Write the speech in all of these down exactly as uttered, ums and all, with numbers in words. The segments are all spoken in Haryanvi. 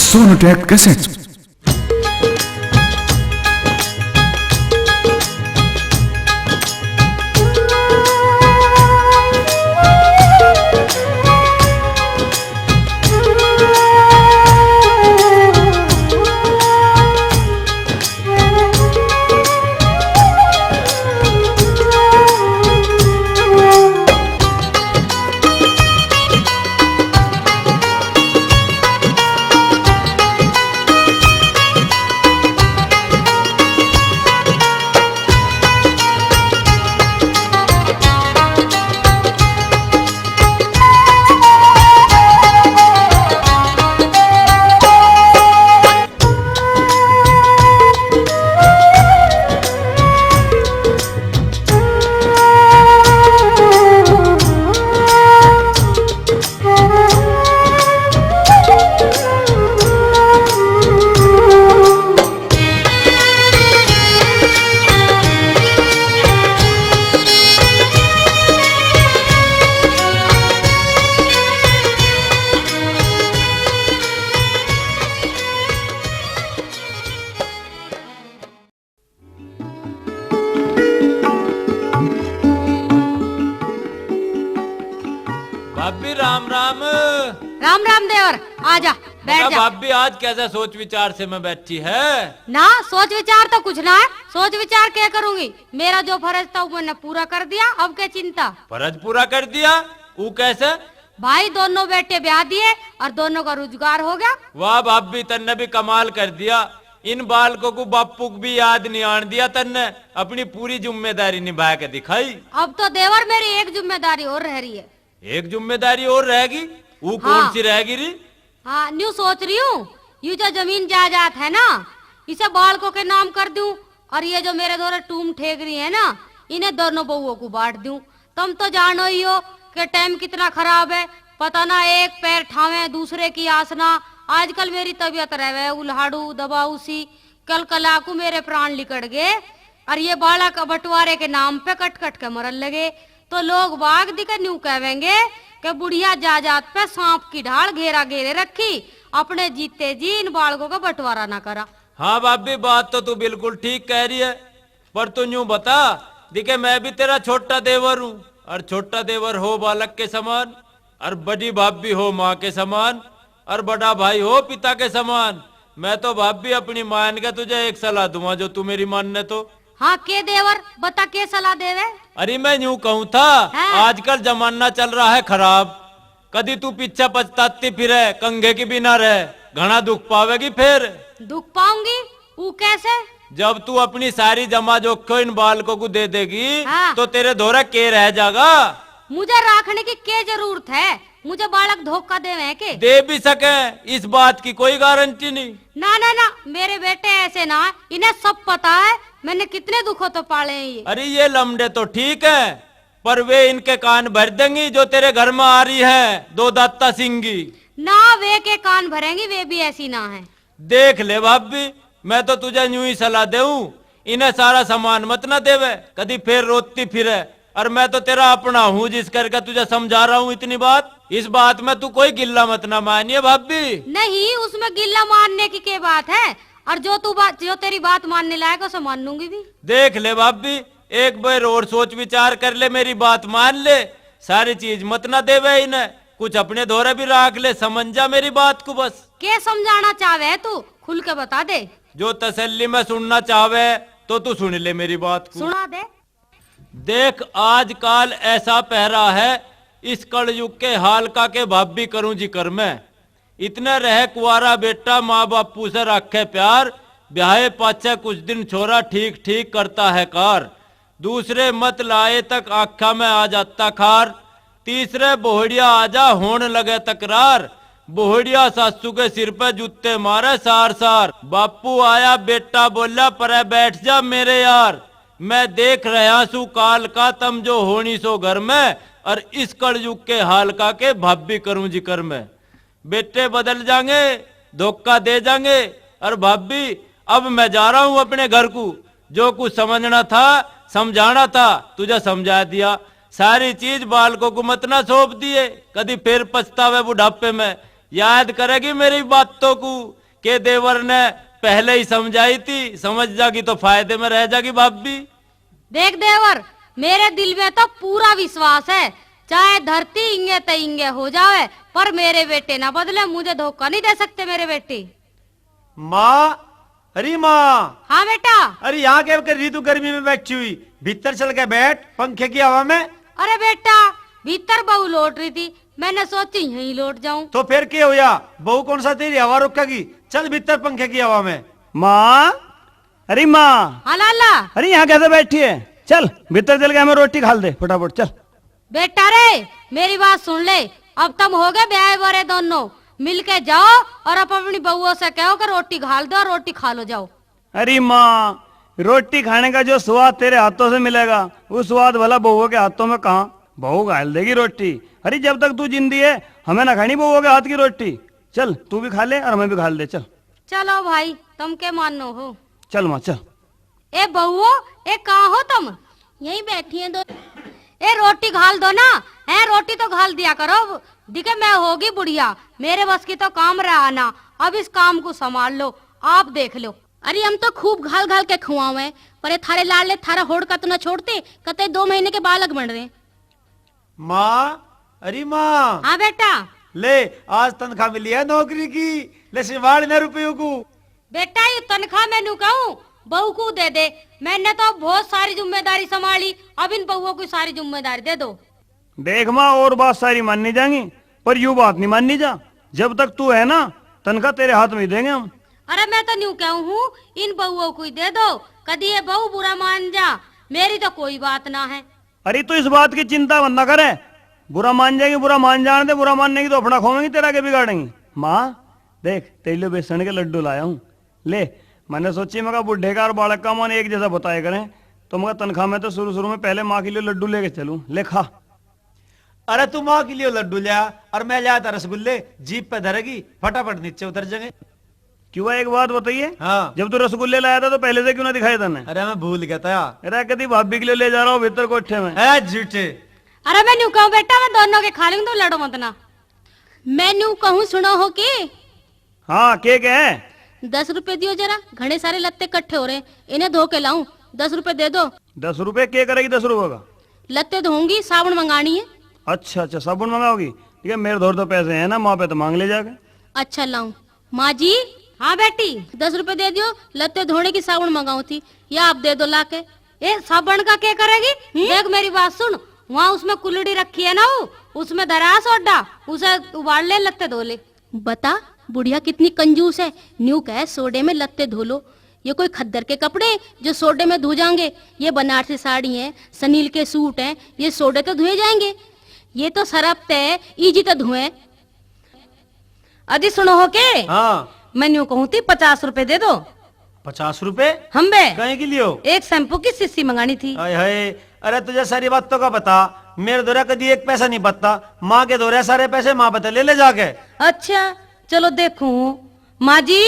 Sonotech Cassettes. भाभी, राम राम। राम राम देवर, आ जा, बैठ बता जा। भाभी, आज कैसा सोच विचार से मैं बैठी है? ना, सोच विचार तो कुछ ना है। सोच विचार क्या करूंगी? मेरा जो फर्ज था, वो मैंने पूरा कर दिया। अब क्या चिंता? फर्ज पूरा कर दिया? वो कैसे? भाई, दोनों बेटे ब्याह दिए और दोनों का रोजगार हो गया। वाह भाभी, तन्ने भी कमाल कर दिया। इन बालकों को बापू को भी याद नहीं आन दिया तन्ने। अपनी पूरी जिम्मेदारी निभा के दिखाई। अब तो देवर, मेरी एक जिम्मेदारी और रह रही है। एक जिम्मेदारी और रहेगी? वो कौन हाँ। सी रहेगी री? हाँ, न्यू सोच रही हूँ, यू जो जमीन जायदाद है ना, इसे बालकों के नाम कर दूं, और ये जो मेरे धोरे टूम ठेक रही है ना, इन्हें दोनों बहुओं को बांट दूं। तुम तो जानो ही हो कि टाइम कितना खराब है, पता ना एक पैर ठावे दूसरे की आस ना। आजकल मेरी तबीयत रहवे उल्हाड़ू दबाऊ सी, कल कला को मेरे प्राण लिकड़ गए। और ये बालक बंटवारे के नाम पे कट कट के मरन लगे, तो लोग बाग दिखे न्यू कहेंगे कि बुढ़िया जायदाद पे सांप की ढाल घेरा घेरे रखी, अपने जीते जी इन बालकों का बंटवारा ना करा। हाँ भाभी, बात तो तू बिल्कुल ठीक कह रही है, पर तू न्यू बता, दिखे मैं भी तेरा छोटा देवर हूँ, और छोटा देवर हो बालक के समान, और बड़ी भाभी हो माँ के समान, और बड़ा भाई हो पिता के समान। मैं तो भाभी अपनी मान के तुझे एक सलाह दूंगा, जो तू मेरी मान ने तो। हाँ, के देवर, बता, के सलाह देवे? अरे, मैं यूं कहूँ था, हाँ। आजकल जमाना चल रहा है खराब, कदी तू पीछे पछताती फिरे, कंघे की बिना रहे, घना दुख पावेगी फिर। दुख पाऊंगी? वो कैसे? जब तू अपनी सारी जमा जोखो इन बालकों को दे देगी, हाँ। तो तेरे धोरे के रह जागा? मुझे राखने की के जरूरत है? मुझे बालक धोखा देवे है के? दे भी सके, इस बात की कोई गारंटी नहीं। ना, ना, ना, मेरे बेटे ऐसे ना, इन्हें सब पता है, मैंने कितने दुखों तो पाले हैं ये। अरे, ये लमडे तो ठीक है, पर वे इनके कान भर देंगी जो तेरे घर में आ रही है, दो दाता सिंगी। ना, वे के कान भरेंगी, वे भी ऐसी ना है। देख ले भाभी, मैं तो तुझे न्यू ही सलाह देऊं, इन्हें सारा सामान मत ना देवे, कदी फिर रोती फिरे। और मैं तो तेरा अपना हूँ, जिस करके तुझे समझा रहा हूँ इतनी बात। इस बात में तू कोई गिल्ला मत ना मानिए भाभी। नहीं, उसमें गिल्ला मानने की क्या बात है? और जो तू बात, जो तेरी बात मानने लायक, उसे मानूंगी भी। देख ले भाभी, एक बार और सोच विचार कर ले, मेरी बात मान ले, सारी चीज मत ना देवे इन्हें, कुछ अपने धोरे भी राख ले, समझ जा मेरी बात को बस। के समझाना चाहवे है तू? खुल के बता दे। जो तसल्ली में सुनना चाहवे तो तू सुन ले मेरी बात को। सुना दे। देख, आजकल ऐसा पहरा है, इस कलयुग के हाल का के भाभी करूं जिक्र मैं। इतने रहे कुंवारा बेटा, माँ बापू से रखे प्यार, ब्याहे पाछे कुछ दिन छोरा ठीक ठीक करता है कार। दूसरे मत लाए तक आँखा में आ जाता खार। तीसरे बोहड़िया आजा होण लगे तकरार। बोहड़िया सासू के सिर पे जूते मारे सार सार। बापू आया, बेटा बोला, परे बैठ जा मेरे यार। मैं देख रहा सू काल का तम जो होनी सो घर में, और इस कलयुग के हाल का के भाभी करूं जिक्र में। बेटे बदल जाएंगे, धोखा दे जाएंगे। और भाभी, अब मैं जा रहा हूँ अपने घर को। जो कुछ समझना था, समझाना था, तुझे समझा दिया। सारी चीज बालकों को मत ना सौंप दिए, कदी फिर पछतावे बुढ़ापे में। याद करेगी मेरी बातों को, के देवर ने पहले ही समझाई थी, समझ जागी तो फायदे में रह जागी भाभी। देख देवर, मेरे दिल में तो पूरा विश्वास है, चाहे धरती इंगे ते इंगे हो जावे, पर मेरे बेटे ना बदले, मुझे धोखा नहीं दे सकते मेरे बेटे। माँ, अरे माँ। हाँ बेटा। अरे यहाँ क्या कर रही तू, गर्मी में बैठी हुई? भीतर चल के बैठ पंखे की हवा में। अरे बेटा, भीतर बहू लौट रही थी, मैंने सोची यहीं लौट जाऊं। तो फिर के होया, बहू कौन सा तेरी हवा रोकेगी? चल भीतर पंखे की हवा में। माँ, अरे माँ। हाँ लाला। अरे यहाँ कैसे बैठी है? चल भीतर चल के हमें रोटी घाल दे फटाफट, चल। बेटा रे, मेरी बात सुन ले, अब तुम हो गए ब्याह वाले दोनों, मिलके जाओ और अब अपनी बहुओं से कहो कि रोटी घाल दो, रोटी खा लो, जाओ। अरे माँ, रोटी खाने का जो स्वाद तेरे हाथों से मिलेगा, वो स्वाद भला बहुओं के हाथों में कहाँ? बहू घाल देगी रोटी। अरे जब तक तू जिंदी है, हमें ना खानी बहुओं के हाथ की रोटी। चल तू भी खा ले और हमें भी घाल दे, चल। चलो भाई, तुम के मानो हो। चल माँ, चल। ए बहुओ, ए कहाँ हो तुम? यहीं बैठी हैं दो। ए रोटी घाल दो ना। है, रोटी तो घाल दिया करो। दिखे मैं होगी बुढ़िया, मेरे बस की तो काम रहा ना। अब इस काम को संभाल लो, आप देख लो। अरे हम तो खूब घाल घाल के खुआवे, पर ये थारे लाडले थारा होड़ का तो ना छोड़ते, कते दो महीने के बालक बन रहे। माँ, अरे माँ। हाँ बेटा। ले, आज तनख्वाह मिली है नौकरी की, ले सिवाड़ ना रुपयों को। बेटा, ये तनख्वाह मैनू कहूँ, बहू को दे दे। मैंने तो बहुत सारी जिम्मेदारी संभाली, अब इन बहुओं की सारी जिम्मेदारी दे दो। देख माँ, और बात सारी माननी जाएंगी, पर यू बात नहीं माननी जा। जब तक तू है ना, तनख्वाह तेरे हाथ में ही देंगे हम। अरे मैं तो न्यू कहूँ हूँ, इन बहुओं को ही दे दो, कदी ये बहू बुरा मान जा, मेरी तो कोई बात ना है। अरे तू इस बात की चिंता मत ना करे, बुरा मान जाएगी, बुरा मान जाने दे, बुरा मानने की तो अपना खोवेंगी, तेरा के बिगाड़ेंगी। माँ देख, तेरे लिए बेसन के लड्डू लाया हूँ, ले। मैंने सोची, मगर बूढ़े का और बालक का मन एक जैसा बताया करें, तो मगर तनख्वाह में तो शुरू शुरू में पहले माँ के लिए लड्डू लेके चलूँ, ले खा। अरे तू माँ के लिए लड्डू लिया और मैं लिया था रसगुल्ले, जीप पे धरेगी, फटाफट नीचे उतर जाएंगे। क्यों, एक बात बताइए। हाँ। जब तू रसगुल्ले लाया था तो पहले से क्यों ना दिखाया तने? अरे मैं भूल गया था। अरे कदी भाभी के लिए ले जा रहा हूँ भीतर कोठे में। ए झूठे। अरे मैं न्यू कहूँ बेटा, मैं दोनों के खा लूँ, तुम लड़ो मत ना। मैं न्यू कहूँ, सुनो हो के? हाँ, के कहे? दस रुपए दियो जरा, घणे सारे लत्ते इकट्ठे हो रहे, इन्हें धो के लाऊं, दस रुपए दे दो। दस रुपए के करेगी दस रुपए का? लत्ते धोऊंगी, साबुन मंगानी है। अच्छा अच्छा, साबुन मंगाओगी? ठीक है, मेरे धोर तो पैसे हैं ना, माँ पे तो मांग ले जाके। अच्छा लाऊं। माँ जी। हाँ बेटी। दस रुपए दे दियो, लत्ते धोने की साबुन मंगाऊं थी, या आप दे दो लाके। ए, साबुन का क्या करेगी? हम्म? देख मेरी बात सुन, वहाँ उसमें कुलड़ी रखी है ना, वो उसमें धरा है सोडा, उसे उबाल ले, लत्ते धो ले। बता, बुढ़िया कितनी कंजूस है। न्यू कहे सोडे में लत्ते धो लो। ये कोई खद्दर के कपड़े जो सोडे में धो जाएंगे? ये बनारसी साड़ी है, सनील के सूट हैं, ये सोडे तो धोए जाएंगे। ये तो सरफ ते है, इजी तो धोए। अजी सुनो हो के? हाँ। मैं न्यू कहूँ थी, पचास रुपए दे दो। पचास रुपए? हम बे। कहीं के लियो? एक शैम्पू की शीशी मंगानी थी। हाय हाय, अरे तुझे सारी बातों का पता, मेरे धोरे कदी एक पैसा नहीं पता, माँ के धोरे सारे पैसे, माँ पे तो ले ले जाके। अच्छा, चलो देखूं। माँ जी।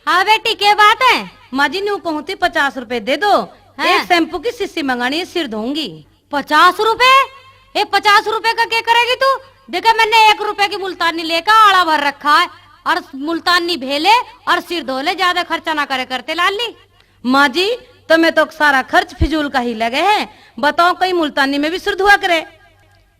हाँ बेटी, क्या बात है? माँ जी, न्यू कहूँ थी पचास रुपए दे दो, हाँ। एक शैम्पू की शीशी मंगानी है, सिर धोऊंगी। पचास रुपए? ए, पचास रुपए का क्या करेगी तू? देखे, मैंने एक रुपए की मुल्तानी लेकर आला भर रखा है, और मुल्तानी भेले और सिर धो ले, ज्यादा खर्चा ना करे करते लाली। माँ जी, तुम्हें तो सारा खर्च फिजूल का ही लगे है। बताओ, कहीं मुल्तानी में भी सिर धुआ करे?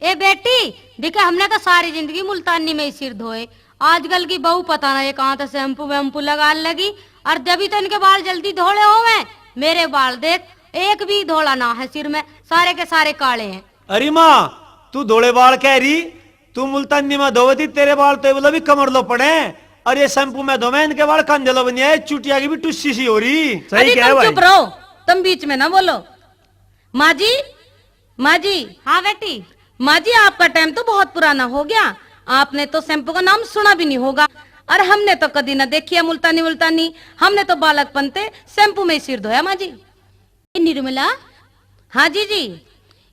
ए बेटी, देखे, हमने तो सारी जिंदगी मुल्तानी में ही सिर धोए। आजकल की बहू पता ना ये कहाँ तो शैम्पू वैम्पू लगा लगी, और जब ही तो इनके बाल जल्दी धोले होवे। मेरे बाल देख, एक भी धोला ना है सिर में, सारे के सारे काले हैं। अरे माँ, तू धोले बाल कह रही, तू मुल्तानी में धोवे थी, तेरे बाल तो बोला भी कमर लो पड़े, और ये शैम्पू में धोवे, इनके बाल कंधे लो बनिया है, चुटिया की भी टुस्सी सी हो रही। सही अजी, कह तुम भाई। चुप रहो, तुम बीच में ना बोलो। माँ जी, माँ जी। हाँ बेटी। माँ जी, आपका टाइम तो बहुत पुराना हो गया, आपने तो शैम्पू का नाम सुना भी नहीं होगा, और हमने तो कदी ना देखी है मुल्तानी वुल्तानी, हमने तो बालकपन ते शैम्पू में ही सिर धोया माँ जी। ए निर्मला। हाँ जीजी।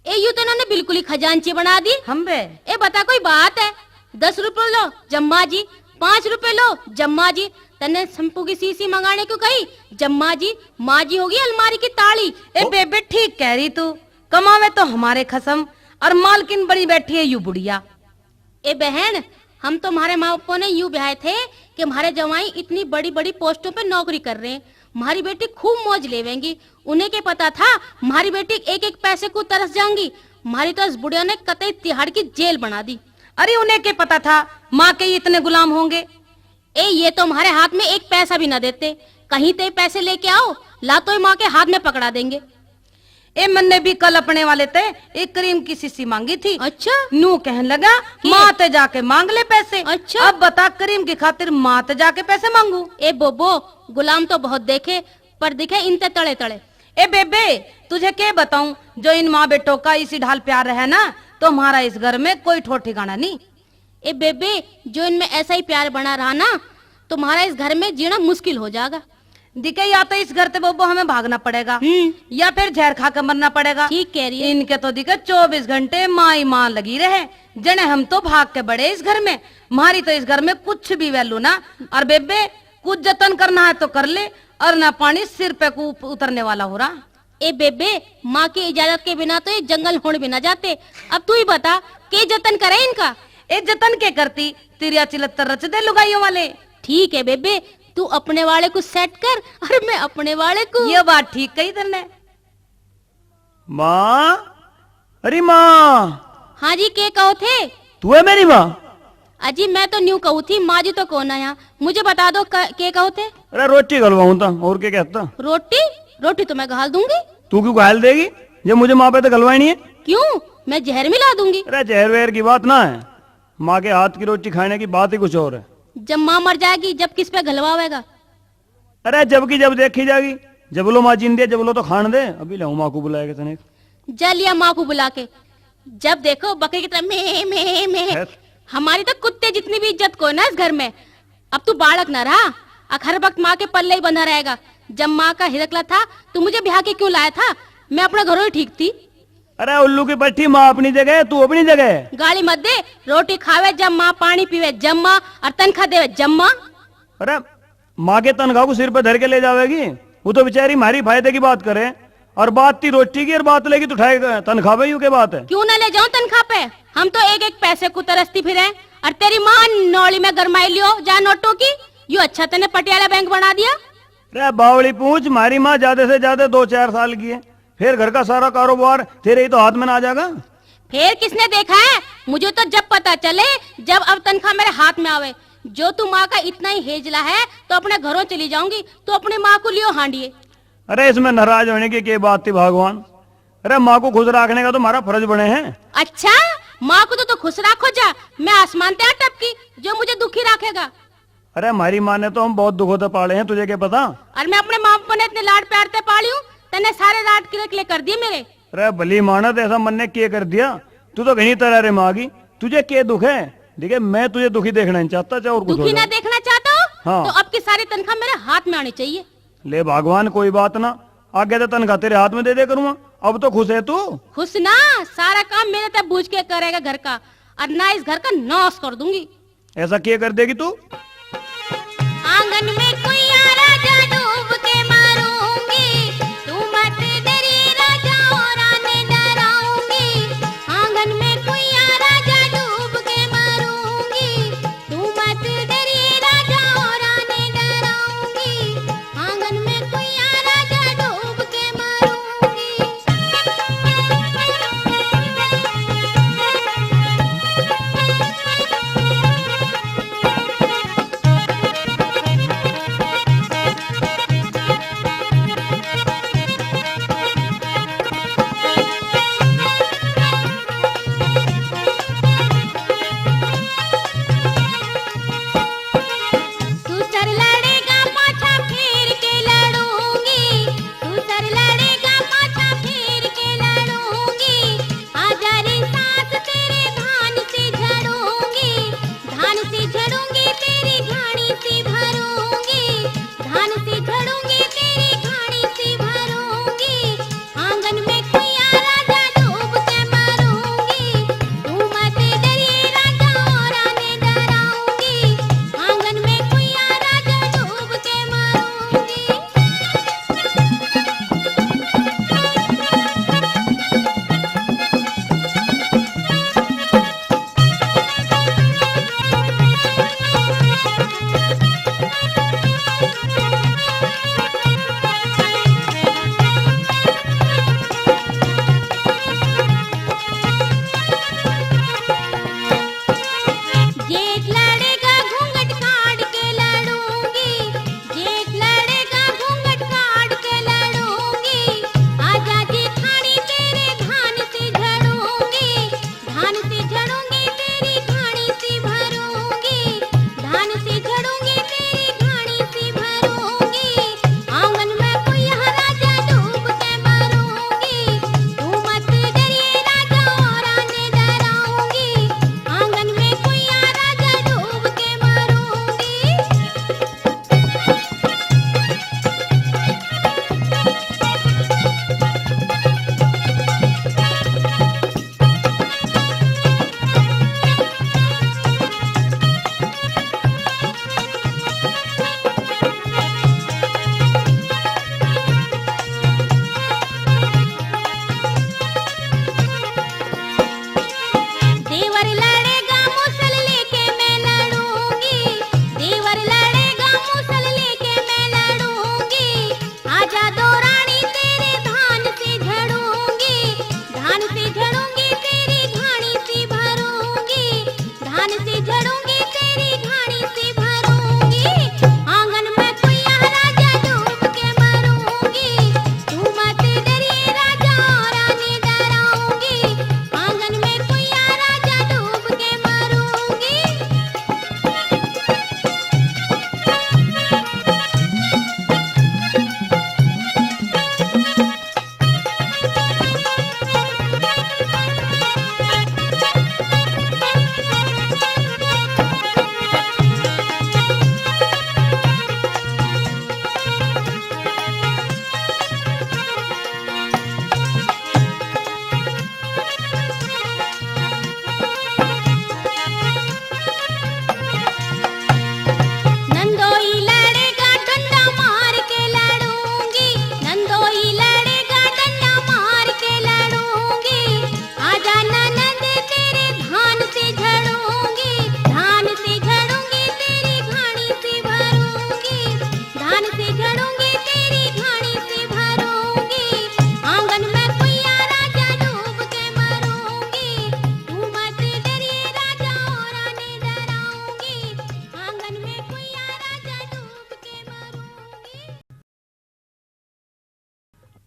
ए, यू तो इन्होंने बिल्कुल ही खजांची बना दी। हम बे। ए, बता, कोई बात है? दस रुपए लो, जम्मा जी। पाँच रुपए लो, जम्मा जी। तन्ने शैम्पू की शीशी मंगाने क्यों कही? जम्मा जी। माँ जी होगी अलमारी की ताली। ए ओ। बेबे, ठीक कह रही तू, कमावे तो हमारे खसम, और मालकिन बनी बैठी है यू बुढ़िया। ए बहन, हम तो हमारे माँ बापों ने यूं ब्याहे थे कि म्हारे जवाई इतनी बड़ी-बड़ी पोस्टों पे नौकरी कर रहे हैं, म्हारी बेटी खूब मौज लेवेंगी। उन्हें के पता था, म्हारी बेटी एक-एक पैसे को तरस जाएंगी। म्हारी तो इस बुढ़िया ने कतई तिहाड़ की जेल बना दी। अरे, उन्हें के पता था, माँ के इतने गुलाम होंगे। ए, ये तो म्हारे हाथ में एक पैसा भी ना देते। कहीं ते पैसे लेके आओ, लातो ही माँ के हाथ में पकड़ा देंगे। ए, मन्ने भी कल अपने वाले ते एक क्रीम की शीशी मांगी थी। अच्छा? नू कहन लगा, के? माँ ते जाके मांग ले पैसे। अच्छा? अब बता, क्रीम की खातिर माँ ते जाके पैसे मांगू? ए बोबो, गुलाम तो बहुत देखे, पर दिखे इनते तले तले। ए बेबे, तुझे के बताऊं, जो इन माँ बेटों का इसी ढाल प्यार रहे ना, तो हमारा इस घर में कोई ठोर ठिकाना नहीं। ए बेबे, जो इनमें ऐसा ही प्यार बना रहा ना, तुम्हारा इस घर में जीना मुश्किल हो जाएगा। दिखे, या तो इस घर ते बोबो हमें भागना पड़ेगा, हम्म। या फिर जहर खा के मरना पड़ेगा। ठीक कह रही है। इनके तो दिखे चौबीस घंटे माँ ही माँ लगी रहे, जने हम तो भाग के बड़े इस घर में। म्हारी तो इस घर में कुछ भी वैल्यू ना। और बेबे, कुछ जतन करना है तो कर ले, और ना पानी सिर पे को उप-, उतरने वाला हो रहा। ए बेबे, माँ की इजाजत के बिना तो ये जंगल होण भी ना जाते। अब तू ही बता, के जतन करे इनका? ए जतन के करती, तेरी चिलत्तर रच दे लुगाइयों वाले। ठीक है बेबे, तू अपने वाले को सेट कर और मैं अपने वाले को। ये बात ठीक कही तन्ने। माँ, अरे माँ। हाँ जी, के कहो थे? तू है मेरी माँ? अजी, मैं तो न्यू कहूँ थी, माँ जी तो कौन आया। मुझे बता दो, क-, के कहो थे? अरे, रोटी घलवाऊँ था, और के कहता? रोटी? रोटी तो मैं घाल दूंगी। तू क्यों घाल देगी, जब मुझे माँ पे तो घलवानी है? क्यों? मैं जहर मिला दूंगी। अरे, जहर वहर की बात ना है, माँ के हाथ की रोटी खाने की बात ही कुछ और है। जब माँ मर जाएगी, जब किस पे घलवावेगा? अरे, जब की जब देखी जाएगी, जब लो माँ जिंदी है, जब लो तो खान दे। अभी लाऊं माँ को बुलाया के तने। जा लिया माँ को बुला के। जब देखो बकरी की तरह में, में, में। खैर। हमारी तो कुत्ते जितनी भी इज्जत को ना इस घर में। अब तू बालक ना रहा, अक हर वक्त माँ के पल्ले ही बंधा रहेगा। जब माँ का हिरकला था, तू मुझे ब्याह के क्यों लाया था? मैं अपना घरों ही ठीक थी। अरे उल्लू की पट्टी, माँ अपनी जगह है, तू अपनी जगह है। गाली मत दे, रोटी खावे जब माँ, पानी पीवे जब माँ, और तनखा देवे जब माँ। अरे माँ के तनखा को सिर पे धर के ले जावेगी? वो तो बेचारी म्हारी फायदे की बात करे, और बात थी रोटी की और बात लेगी तू ठाए तनखा पे, यू के बात है? क्यों ना ले जाऊं तनखा पे? हम तो एक एक पैसे को तरसती फिरे, और तेरी माँ नौली में गरमाई लियो जा नोटों की। यू अच्छा तने पटियाला बैंक बना दिया। रे बावली पूछ, म्हारी माँ ज्यादा से ज्यादा दो चार साल की है, फिर घर का सारा कारोबार तेरे ही तो हाथ में ना आ जाएगा। फिर किसने देखा है? मुझे तो जब पता चले, जब अब तनखा मेरे हाथ में आवे। जो तू माँ का इतना ही हेजला है, तो अपने घरों चली जाऊंगी, तो अपनी माँ को लियो हांडिए। अरे इसमें नाराज होने की के बात थी भगवान? अरे माँ को खुश रखने का तो हमारा फर्ज बने है। अच्छा, माँ को तो तू खुश रखो जा, मैं आसमान ते आ टपकी जो मुझे दुखी रखेगा। अरे हमारी माँ ने तो हम बहुत दुखों से पाले हैं, तुझे क्या पता? और मैं अपने माँ बाप ने इतने लाड प्यार से पाली हूँ, तन्ने सारे लाड किले किले कर दिए मेरे। अरे भली मानत, ऐसा मन ने के कर दिया? तू तो घणी तरह रे माँ की, तुझे के दुख है? देखे, मैं तुझे दुखी देखना नहीं चाहता, चाहे और कुछ हो दुखी ना जाए। देखना चाहता हो? हाँ। तो अब की सारी तनख्वाह मेरे हाथ में आनी चाहिए। ले भगवान, कोई बात ना, आगे तो तनख्वाह तेरे हाथ में दे दे करूँगा। अब तो खुश है तू? खुश ना, सारा काम मेरे ते बूझ के करेगा घर का, और ना इस घर का नाश कर दूंगी। ऐसा क्या कर देगी तू? आंगन में कुइया राजा डूब के मारूंगी, तू मत डरिए राजा और आने डराऊंगी। आंगन में कुइया राजा डूब के मारूंगी, तू मत डरिए राजा और आने डराऊंगी। आंगन में कुइया राजा डूब के मारूंगी।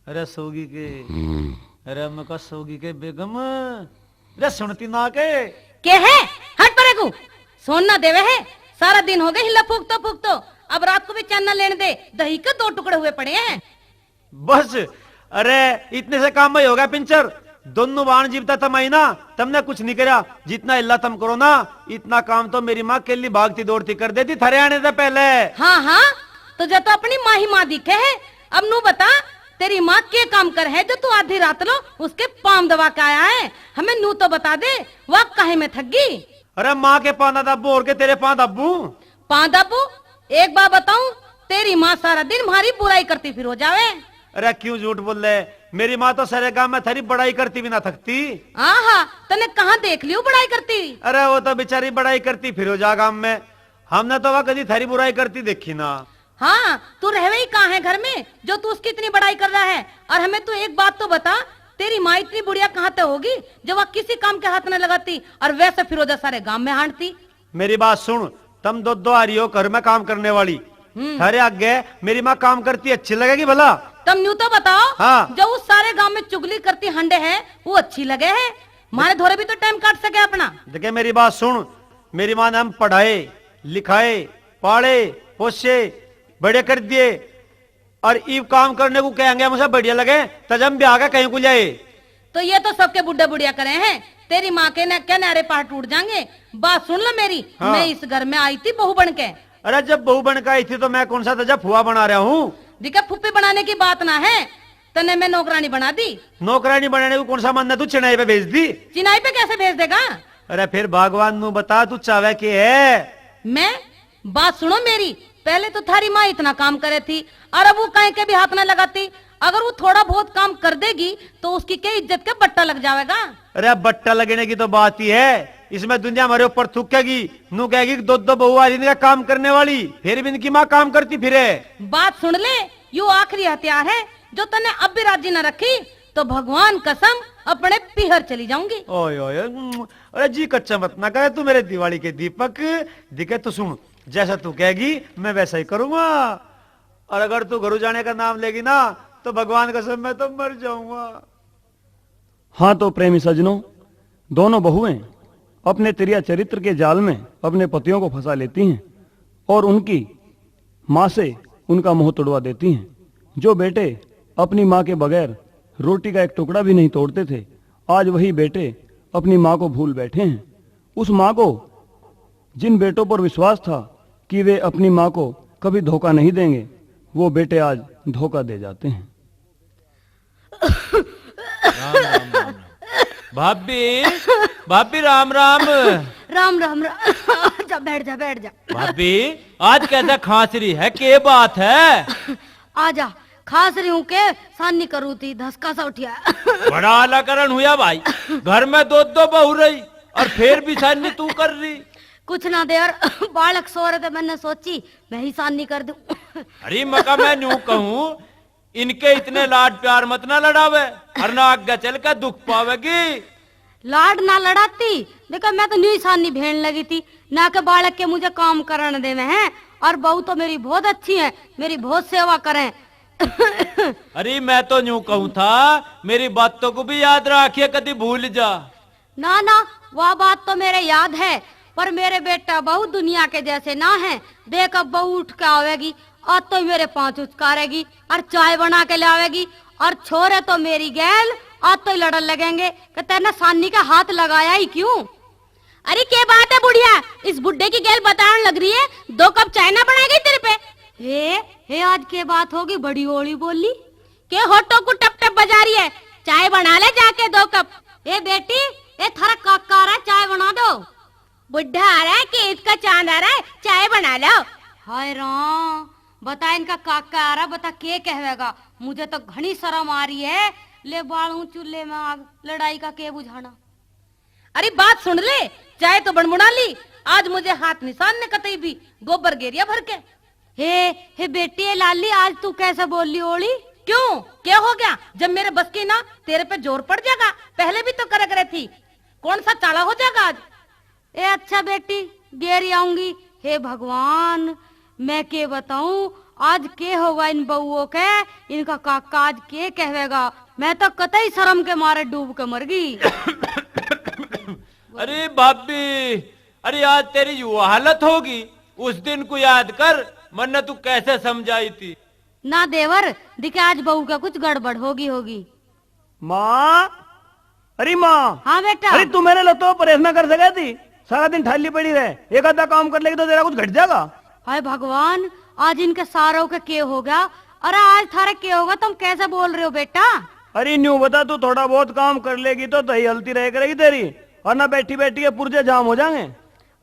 अरे सोगी के, हम्म। अरे मैं कहा सोगी के बेगम, अरे सुनती ना के? के है? हट परे को, सोन ना देवे है। सारा दिन हो गए हिल्ला फूकतो फूकतो, अब रात को भी चैन ना लेने दे। दही के दो टुकड़े हुए पड़े हैं। बस, अरे इतने से काम ही हो गया पिंचर। दोनों बाण जीवता थम आई ना, तमने कुछ नहीं करा। जितना हिल्ला थम करो ना, इतना काम तो मेरी माँ केली भागती दौड़ती कर देती थारे आने से पहले। हाँ हाँ, तुझे तो अपनी माँ ही माँ दिखे है। अब नू बता, तेरी माँ के काम कर है जो तू आधी रात लो उसके पाम दबा के आया है? हमें नू तो बता दे, वह काहे में थक गई? अरे माँ के पाना दाबू और के तेरे पां दाबू? पां दाबू? एक बात बताऊं, तेरी माँ सारा दिन म्हारी बुराई करती फिर हो जावे। अरे क्यों झूठ बोल ले? मेरी माँ तो सारे गांव में थारी बड़ाई करती भी ना थकती। आहा, तने कहाँ देख लियो बड़ाई करती? अरे वो तो बेचारी बड़ाई करती फिर हो जा गांव में, हमने तो वह कभी थारी बुराई करती देखी ना। हाँ, तू रहवे ही कहाँ है घर में जो तू उसकी इतनी बड़ाई कर रहा है? और हमें तू एक बात तो बता, तेरी माँ इतनी बुढ़िया कहाँ ते होगी जो वह किसी काम के हाथ न लगाती और वैसे फिरोजा सारे गांव में हांटती? मेरी बात सुन, तुम दो दो आ रही हो घर में काम करने वाली, हम्म। थारे आगे मेरी माँ काम करती अच्छी लगेगी भला? तुम न्यू तो बताओ, हाँ। जो उस सारे गांव में चुगली करती हंडे है वो अच्छी लगे है? मारे धोरे भी तो टाइम काट सके अपना। देखे मेरी बात सुन, मेरी माँ ने हम पढ़ाए लिखाए, पाले पोसे, बड़े कर दिए, और इब काम करने को कहेंगे हमसे बढ़िया लगे, तब हम ब्याह का कहीं को जाए। तो ये तो सबके बुढ़े बुढ़िया करे हैं, तेरी माँ के न क्या नारे पहाड़ टूट जाएंगे। बात सुन लो मेरी, हाँ। मैं इस घर में आई थी बहू बन के। अरे जब बहू बन के आई थी तो मैं कौन सा तुझे फुआ बना रहा हूँ? दिखे फुप्पी बनाने की बात ना है, तन्ने मैं नौकरानी बना दी। नौकरानी बनाने को कौन सा मन है, तू चिनाई पे भेज दी। चिनाई पे कैसे भेज देगा? अरे फिर भगवान नू बता, तू चाहवे के है? मैं? बात सुनो मेरी, पहले तो थारी माँ इतना काम करे थी और अब वो कहीं के भी हाथ ना लगाती। अगर वो थोड़ा बहुत काम कर देगी तो उसकी क्या इज्जत के बट्टा लग जावेगा? अरे बट्टा लगने की तो बात ही है, इसमें दुनिया हमारे ऊपर थूकेगी, नू कहेगी कि दो दो बहू आ रही इनका काम करने वाली, फिर भी इनकी माँ काम करती फिरे। बात सुन ले, यो आखिरी हथियार है, जो तन्ने अब भी राजी ना रखी तो भगवान कसम अपने पीहर चली जाऊंगी। ओए ओए, उम, अरे जी कच्चा मत ना करे तू मेरे दिवाली के दीपक। दिखे तो सुन, जैसा तू कहेगी मैं वैसा ही करूंगा। और अगर तू घरू जाने का नाम लेगी ना तो भगवान कसम मैं तो मर जाऊंगा। हाँ तो प्रेमी सज्जनों, दोनों बहुएं अपने तिरिया चरित्र के जाल में अपने पतियों को फंसा लेती हैं और उनकी माँ से उनका मोह तुड़वा देती हैं। जो बेटे अपनी माँ के बगैर रोटी का एक टुकड़ा भी नहीं तोड़ते थे, आज वही बेटे अपनी माँ को भूल बैठे हैं। उस माँ को, जिन बेटों पर विश्वास था कि वे अपनी माँ को कभी धोखा नहीं देंगे, वो बेटे आज धोखा दे जाते हैं। राम, राम, राम, राम। भाभी, भाभी, राम, राम। राम, राम, राम। जा, बैठ जा, बैठ जा। भाभी, आज कैसा खांस रही है, के बात है? आजा, खांस रही हूँ के, सानी करू थी, धसका सा उठिया। बड़ा आलाकरण हुआ भाई, घर में दो दो बहू रही और फिर भी सानी तू कर रही। कुछ ना दे यार, बालक सो रहे थे, मैंने सोची मैं ही सानी कर दूं। अरे मका मैं न्यू कहूँ, इनके इतने लाड प्यार मत ना लड़ावे, और ना आगे चल के दुख पावेगी। लाड ना लड़ाती, देखो मैं तो न्यू ही सानी भेन लगी थी, ना के बालक के मुझे काम करण देवे हैं, और बहू तो मेरी बहुत अच्छी है, मेरी बहुत सेवा करें। अरे मैं तो न्यू कहूँ था, मेरी बातों को भी याद रखिए, कदी भूल जा। ना ना, वह बात तो मेरे याद है, पर मेरे बेटा बहू दुनिया के जैसे ना है। देख अब बहू उठ के आवेगी, आज तो मेरे पाँच उचकारेगी और चाय बना के लावेगी, और छोरे तो मेरी गैल आज तो ही लड़न लगेंगे कि तैने सानी का हाथ लगाया ही क्यों। अरे के बात है बुढ़िया, इस बुड्ढे की गैल बताने लग रही है, दो कप चाय ना बनाएगी तेरे पे। हे, हे, आज के बात होगी, बड़ी ओली बोली। के होठों को टप टप बजा रही है, चाय बना ले जाके दो कप। ए बेटी, ए थारा काका आ रहा है, चाय बना दो। बुढ़ा आ रहा है कि ईद का चांद आ रहा है, चाय बना लो। हाय राम, बता इनका काका आ रहा, बता के कहवेगा। मुझे तो घणी शर्म आ रही है। ले बालूं चूल्हे में आग, लड़ाई का के बुझाना। अरे बात सुन ले, चाय तो बनबुना ली, आज मुझे हाथ निशान ने कतई भी गोबर गेरिया भर के। हे, हे बेटी, ए लाली, आज तू कैसे बोली ओली? क्यों, क्या हो गया? जब मेरे बस की ना, तेरे पे जोर पड़ जाएगा। पहले भी तो करे करे थी, कौन सा चाला हो जाएगा आज? ए अच्छा बेटी, गेरी आऊंगी। हे भगवान, मैं के बताऊं, आज के होगा इन बहुओं के, इनका काका आज के कहवेगा। मैं तो कतई शर्म के मारे डूब के मर गई। अरे भाभी, अरे आज तेरी यो हालत होगी, उस दिन को याद कर, मन्ने तू कैसे समझाई थी। ना देवर, दिखे आज बहू का कुछ गड़बड़ होगी होगी। माँ, अरे माँ। हाँ बेटा। अरे तू मेरे लिए तो परेशान ना कर सके थी, सारा दिन ठाली पड़ी रहे, एक आधा काम कर लेगी तो तेरा कुछ घट जाएगा। हाय भगवान, आज इनके सारों के के हो गया? अरे आज थारे के होगा, तुम कैसे बोल रहे हो बेटा? अरे न्यू बता, तू थोड़ा बहुत काम कर लेगी तो दही हलती रह करेगी तेरी, और ना बैठी बैठी के पुर्जे जाम हो जाएंगे।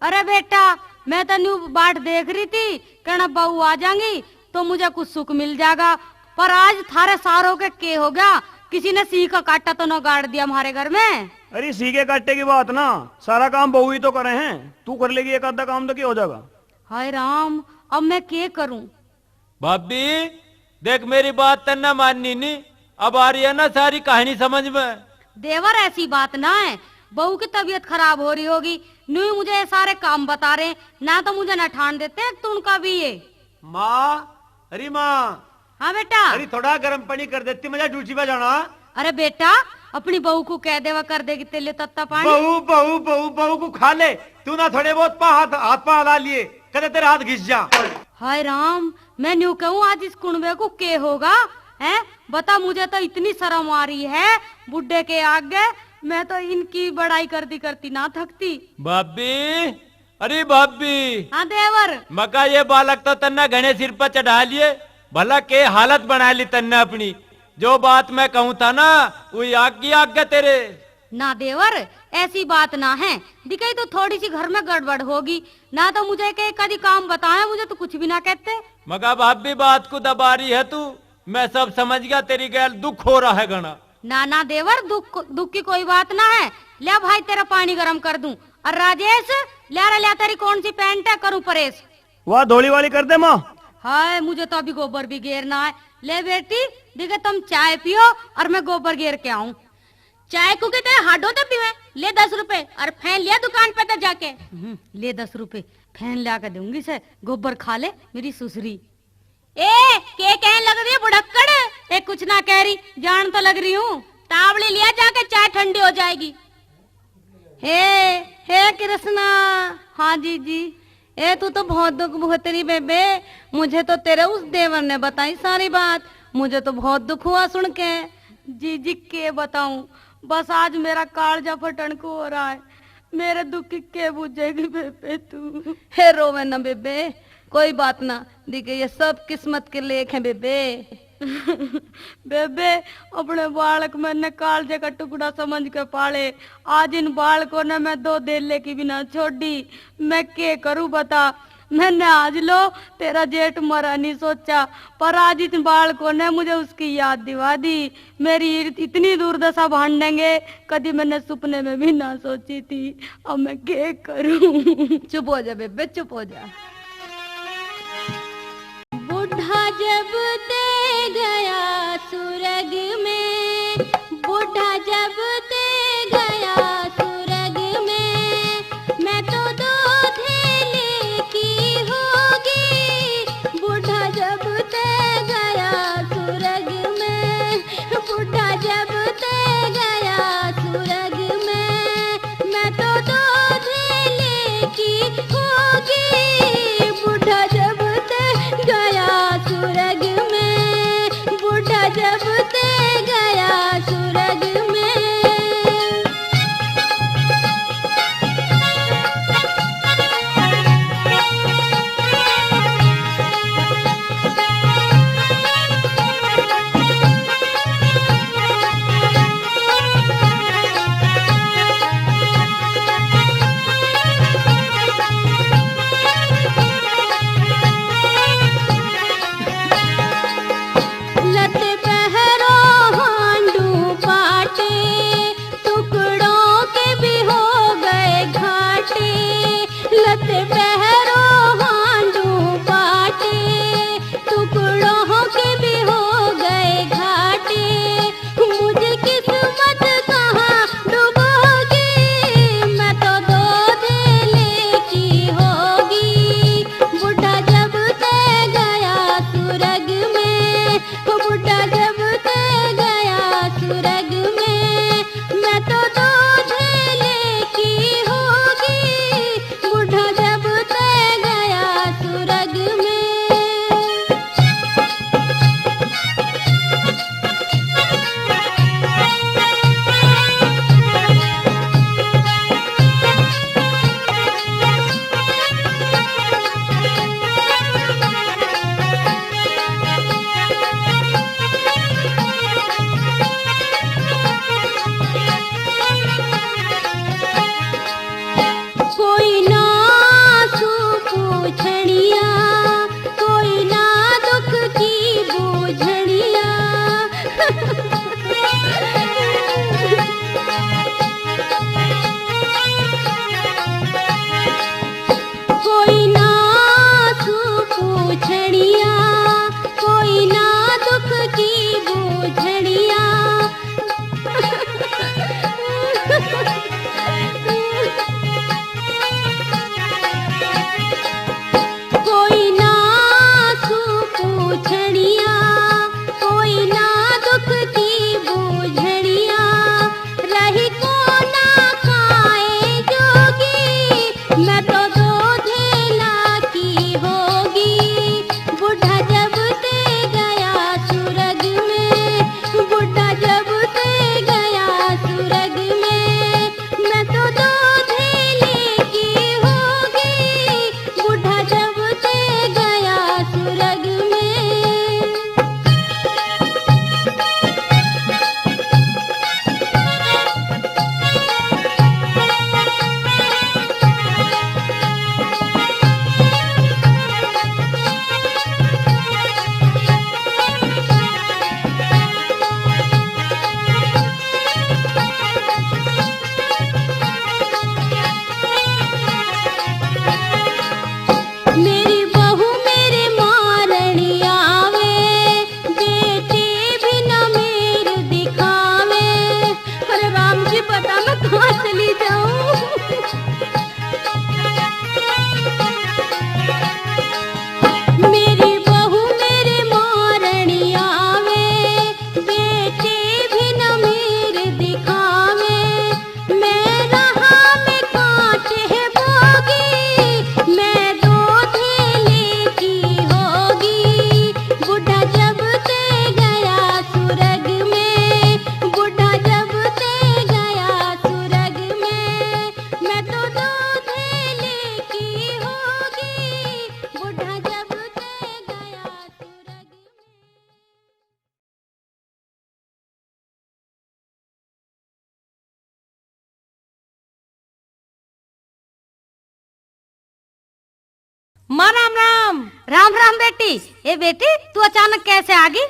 अरे बेटा, मैं तो न्यू बाट देख रही थी, कहना बहू आ जाएंगी तो मुझे कुछ सुख मिल जाएगा, पर आज थारे सारों के के हो गया? किसी ने सी का काटा तो ना गाड़ दिया हमारे घर में? अरे सी के काटे की बात ना, सारा काम बहू ही तो करे हैं, तू कर लेगी एक आधा काम तो क्या हो जाएगा? हाय राम, अब मैं के करूं? भाभी, देख मेरी बात तन्ने माननी नी, अब आ रही है ना सारी कहानी समझ में। देवर, ऐसी बात ना है, बहू की तबीयत खराब हो रही होगी, न्यू ही मुझे ये सारे काम बता रहे, ना तो मुझे ना ठान देते तू उनका भी ये। माँ, अरे माँ। हाँ बेटा। अरे थोड़ा गर्म पानी कर देती, मुझे ड्यूटी पे जाना। अरे बेटा, अपनी बहू को कह देवा, कर देगी तेरे लिए तत्ता पानी। बहू, बहू, बहू, बहू को खा ले तू ना, थोड़े बहुत पा हाथ, हाथ पा हला लिए, कदे तेरा हाथ घिस जा। हाय राम, मैं न्यू कहूँ आज इस कुणबे को के होगा, हैं? बता, मुझे तो इतनी शर्म आ रही है बुड्ढे के आगे, मैं तो इनकी बड़ाई करती करती ना थकती। भाभी, अरे भाभी। हाँ देवर। मका ये बालक तो तन्ने घणे सिर पर चढ़ा लिए, भला के हालत बना ली तन्ने अपनी। जो बात मैं कहूँ था ना, वो आग की आग है तेरे। ना देवर, ऐसी बात ना है, दिखाई तो थोड़ी सी घर में गड़बड़ होगी, ना तो मुझे के कदी काम बताया, मुझे तो कुछ भी ना कहते। मगा भाभी, बात को दबा रही है तू, मैं सब समझ गया, तेरी गैल दुख हो रहा है घना। ना ना देवर, दुख, दुख की कोई बात ना है। ले भाई, तेरा पानी गरम कर दूं। और राजेश, ले रे, ले, तेरी कौन सी पैंट है, करूं प्रेस। वाह, धोली वाली कर दे माँ। हाय, मुझे तो अभी गोबर भी गेरना है। ले बेटी, दिखे तुम चाय पियो और मैं गोबर गेर के आऊं। चाय को के तेरे हाडो ते पीवे? ले दस रुपए और फैन लिया दुकान पे ते जाके। हम्म, ले दस रुपए, फैन ला के दूंगी से, गोबर खा ले मेरी सुसरी। ए, के कहन लग रही है बुढ़क्कड़? ए, कुछ ना कह रही, जान तो लग रही हूँ। तावड़ी लिया जाके, चाय ठंडी हो जाएगी। हे, हे कृष्णा। हाँ जीजी। ए, तू तो बहुत दुख भुगत रही बेबे, मुझे तो तेरे उस देवर ने बताई सारी बात, मुझे तो बहुत दुख हुआ सुन के। जीजी के बताऊं, बस आज मेरा कालजा फटन को हो रहा है, मेरे दुख की के बुझेगी बेबे तू। हे रोवे ना बेबे, कोई बात ना, दिखे ये सब किस्मत के लेख हैं बेबे। बेबे, अपने बालक मैंने कालजे का टुकड़ा समझ के पाले, आज इन बालकों ने मैं दो धेले की भी ना छोड़ी। मैं के करूं बता, मैंने आज लो तेरा जेठ मरा नहीं सोचा, पर आज इन बालकों ने मुझे उसकी याद दिवा दी। मेरी इत-, इतनी दुर्दशा भांडेंगे, कदी मैंने सुपने में भी ना सोची थी। अब मैं के करूं? चुप हो जा बेबे, चुप हो जा। बूढ़ा जब ते गया सुरग में, बूढ़ा जब ते गया सुरग में, मैं तो दो धेले की होगी। बूढ़ा जब ते गया सुरग में, बूढ़ा जब ते गया सुरग में, मैं तो दो धेले की होगी। माँ राम राम। राम राम बेटी। ए बेटी, तू अचानक कैसे आ गई?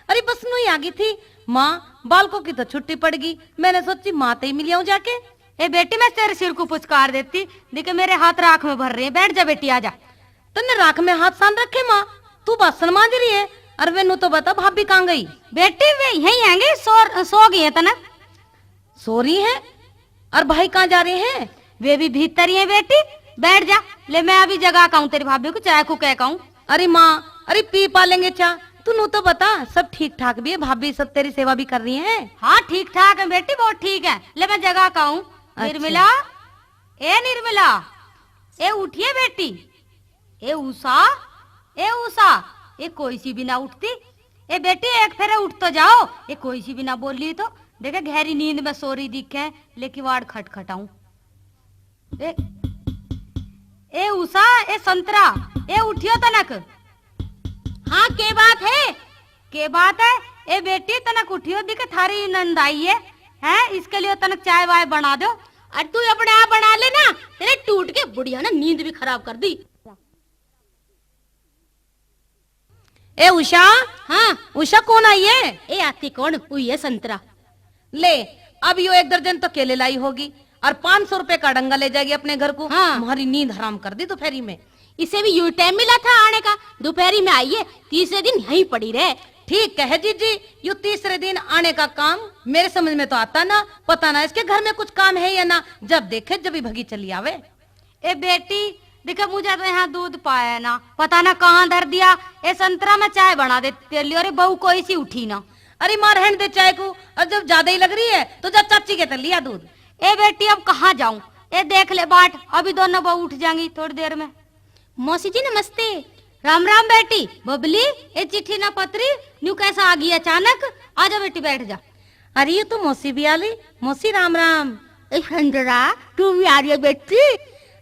अरे बस न्यू ही आ गई थी माँ, बालकों की तो छुट्टी पड़ गई, मैंने सोची माँ ते ही मिल आऊं जाके। ए बेटी, मैं तेरे सिर को पुचकार देती, देखे मेरे हाथ राख में भर रहे हैं। बैठ जा बेटी, आ जा। तन्ने राख में हाथ सान रखे माँ, तू बासन मांज रही है। अरे वे न्यू तो बता भाभी कहाँ गई? बेटी वे यहीं हैंगे, सो, सो गई है तने। सो रही हैं? और भाई कहाँ जा रहे हैं? वे भी भीतर ही हैं बेटी। बैठ जा, ले मैं अभी जगा के आऊं तेरी भाभी को, चाय को कह के आऊं। अरे माँ, अरे पी पा लेंगे चाय। तू न्यू तो बता, सब ठीक ठाक भी है? भाभी सब तेरी सेवा भी कर रही हैं? हाँ, ठीक ठाक है बेटी, बहुत ठीक है। ले मैं जगा के आऊं। अच्छा। निर्मला, ए निर्मला, ए उठिए बेटी। ए उषा, ए उषा, ए कोई सी भी ना उठती। ए बेटी, एक फेरे उठ तो जाओ। ए कोई सी भी ना बोली तो। देखे, गहरी नींद में सो रही दिखे, ले किवाड़ खटखटाऊं। ए, ए उषा, ए संतरा, ए उठियो तनक। हाँ, के बात है? के बात है? ए बेटी, तनक उठियो, दिखे थारी नंद आई है, हैं? इसके लिए तनक चाय वाय बना दो। और तू अपने आप बना ले ना, तेरे टूट के बुढ़िया ने नींद भी खराब कर दी। ए उषा। हाँ। उषा, कौन आई है? ए आती कौन हुई है संतरा। ले, अब यो एक दर्जन तो केले लाई होगी और पाँच सौ रुपए का डंगा ले जाएगी अपने घर को। हाँ। हमारी नींद हराम कर दी दोपहरी में। इसे भी यू टाइम मिला था आने का, दोपहरी में आई है, तीसरे दिन यहीं पड़ी रहे। ठीक कहे जीजी, यू तीसरे दिन आने का काम मेरे समझ में तो आता ना, पता ना इसके घर में कुछ काम है या ना, जब देखे जब ही भगी चली आवे। ए बेटी, देखे मुझे तो यहाँ दूध पाया ना, पता ना कहाँ धर दिया। ए संतरा, मैं चाय बना देती तेरे लिए। अरे बहू कोई सी उठी ना। अरे माँ, रहन दे चाय को, और जब ज्यादा ही लग रही है तो जा चाची के तै लिया दूध। ए बेटी, अब कहाँ जाऊं? ए देख ले बाट, अभी दोनों बहू उठ जाएंगी थोड़ी देर में। मौसी जी नमस्ते। राम राम बेटी। बबली, ए चिट्ठी ना पत्री, न्यू कैसा आ गई अचानक? आजा बेटी, बैठ जा। अरे ये तो मौसी भी आ ली। मौसी राम राम। ए संतरा, तू भी आ रही है बेटी?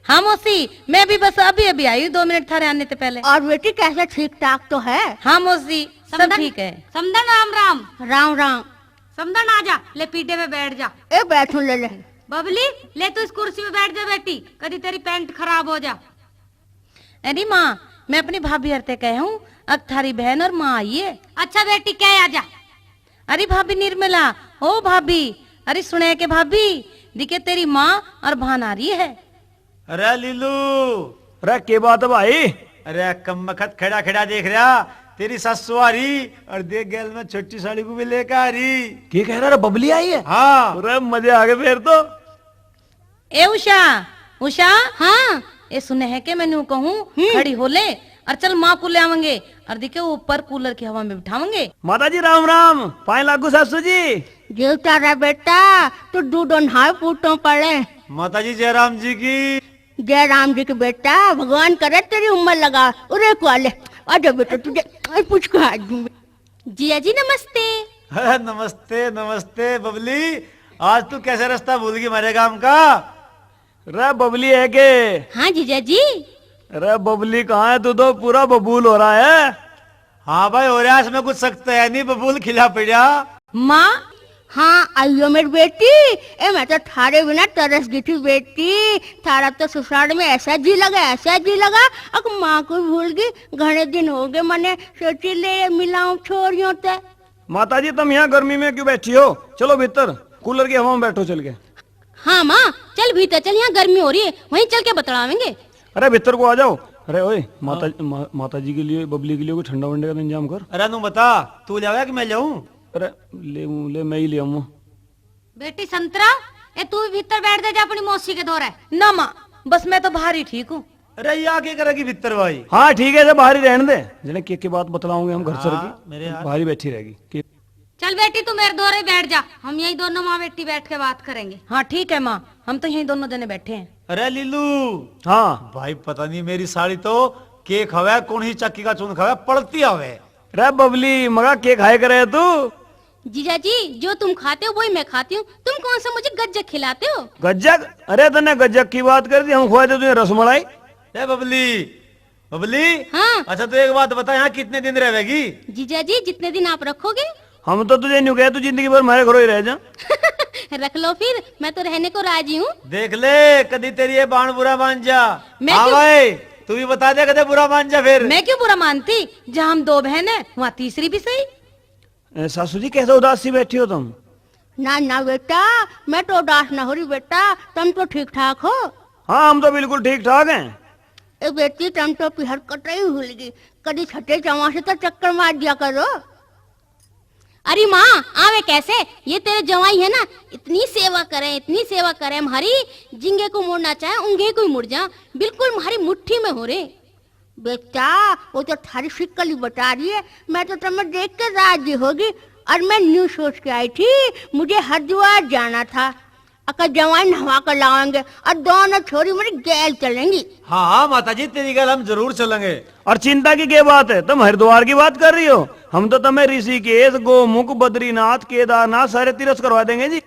हाँ मौसी, मैं भी बस अभी अभी आई हूँ, दो मिनट थारे आने से पहले। और बेटी कैसे, ठीक ठाक तो है? हाँ मौसी, सब समदन, ठीक है। समदन राम राम। राम राम। समदन आ जा, ले पीढ़े पे बैठ जा। ए बैठूं, ले ले। बबली, ले तू इस कुर्सी पे बैठ जा बेटी, कदी तेरी पैंट खराब हो जा। अरे माँ, मैं अपनी भाभी हरते कह हूँ, अक थारी बहन और माँ आई है। अच्छा बेटी, कह आ जा। अरे भाभी निर्मला, ओ भाभी, अरे सुने के भाभी, दिखे तेरी माँ और भान आ रही है। अरे लीलू। अरे के बात है भाई? अरे कम बखत खड़ा खड़ा देख रहा, तेरी सासू आ रही और देख गैल में छोटी साली को भी लेकर आ रही। के कह रहा रे, बबली आई है? हाँ। अरे मजे आ गए फिर तो। ए उषा, उषा। हाँ। ए सुने है के मैं न्यू कहूँ, हम्म। खड़ी हो ले और चल माँ को ले आवेंगे और दिखे ऊपर कूलर की हवा में बिठावेंगे। माता जी राम राम, पाए लागू सासू जी। जीवता रह बेटा, तू दूधो नहाए पूतों पड़े। माता जी जयराम जी की। जयराम जी की बेटा, भगवान करे तेरी उम्र लगा। उरे को आ ले, आजा बेटा, तुझे पूछ के आ दूँ। जिया जी नमस्ते। अरे नमस्ते, नमस्ते बबली, आज तू कैसे रास्ता भूल गई हमारे गांव का? रे बबली है के? हाँ जीजा जी। रे बबली कहाँ है, तू तो पूरा बबूल हो रहा है। हाँ भाई, हो रहा है, इसमें कुछ शक तो है नहीं, बबूल खिला पड़ा। माँ। हाँ आइयो मेरी बेटी। ए मैं तो थारे बिना तरस गई थी बेटी, थारा तो ससुराल में ऐसा जी लगा, ऐसा जी लगा, अक माँ को भूल गई। घणे दिन हो गए मने सोची ले मिलाऊं छोरियों ते। माता जी, तुम यहाँ गर्मी में क्यों बैठी हो? चलो भीतर, कूलर की हवा में बैठो चल के। हाँ माँ, चल भीतर चल, यहाँ गर्मी हो रही है, वहीं चल के बतलावेंगे। अरे भीतर को आ जाओ। अरे ओए, माता, हाँ। मा-, माता जी के लिए, बबली के लिए कोई ठंडा वंडे का तो इंतजाम कर। अरे नु बता, तू ले आया कि मैं ले आऊं? अरे ले, ले मैं ही ले आऊँ। बेटी संतरा, ए तू भी भीतर बैठ दे जा अपनी मौसी के धोरे। ना माँ, बस मैं तो बाहर ही ठीक हूँ। अरे या के करेगी भीतर भाई? हाँ ठीक है, इसे बाहर ही रहने दे। जने के, के बात बतलाओगे हम घर सर हाँ, की, मेरे यार। बाहर ही बैठी रहेगी। के चल बेटी, तू मेरे धोरे बैठ जा, हम यही दोनों माँ बेटी बैठ के बात करेंगे। हाँ ठीक है माँ, हम तो यही दोनों जने बैठे हैं। अरे लीलू। हाँ। भाई पता नहीं मेरी साली तो के खावे, कौन ही चक्की का चून खावे, पड़ती आवे। रे बबली, मगा के खाए करे तू? जीजा जी, जो तुम खाते हो वही मैं खाती हूँ। तुम कौन सा मुझे गज्जक खिलाते हो? गज्जक? अरे तन्ने गज्जक की बात कर दी, हम खुआ दे तुझे रसमलाई। ए बबली, बबली। हाँ। अच्छा तो एक बात बता, यहाँ कितने दिन रहेगी? जीजा जी, जितने दिन आप रखोगे। हम तो तुझे न्यू कहे, तू जिंदगी भर हमारे घरों ही रह जा। रख लो फिर, मैं तो रहने को राजी हूँ। देख ले, कदी तेरी ये बाण बुरा मान जा। मैं हाँ क्यों? भाई। तू भी बता दे, कदे बुरा मान जा फिर। मैं क्यों बुरा मानती? जहाँ हम दो बहन हैं, वहाँ तीसरी भी सही। ए, सासू जी, कैसे उदास सी बैठी हो तुम? ना ना बेटा, मैं तो उदास ना हो रही बेटा, तुम तो ठीक ठाक हो। हाँ, हम तो बिल्कुल ठीक ठाक हैं। ए बेटी, तुम तो अपनी हरकत ही भूल गई, कभी छठे जवां से तो चक्कर मार दिया करो। अरे माँ, आवे कैसे? ये तेरे जवाई है ना, इतनी सेवा करें, इतनी सेवा करें, हमारी जिंगे को मुड़ना चाहे, उंगे को ही मुड़ जा, बिल्कुल हमारी मुट्ठी में हो रे। बेटा, वो तो थारी शिक्ल ही बता रही है, मैं तो तुम्हें देख के राजी होगी। और मैं न्यू सोच के आई थी, मुझे हरिद्वार जाना था, अगर जवाई नहवा कर लाएंगे और दोनों छोरी मेरी गैल चलेंगी। हाँ हाँ माता जी, तेरी गैल हम जरूर चलेंगे। और चिंता की क्या बात है, तुम हरिद्वार की बात कर रही हो? हम तो तुम्हें ऋषिकेश, गोमुख, बद्रीनाथ, केदारनाथ सारे तीर्थ करवा देंगे जी।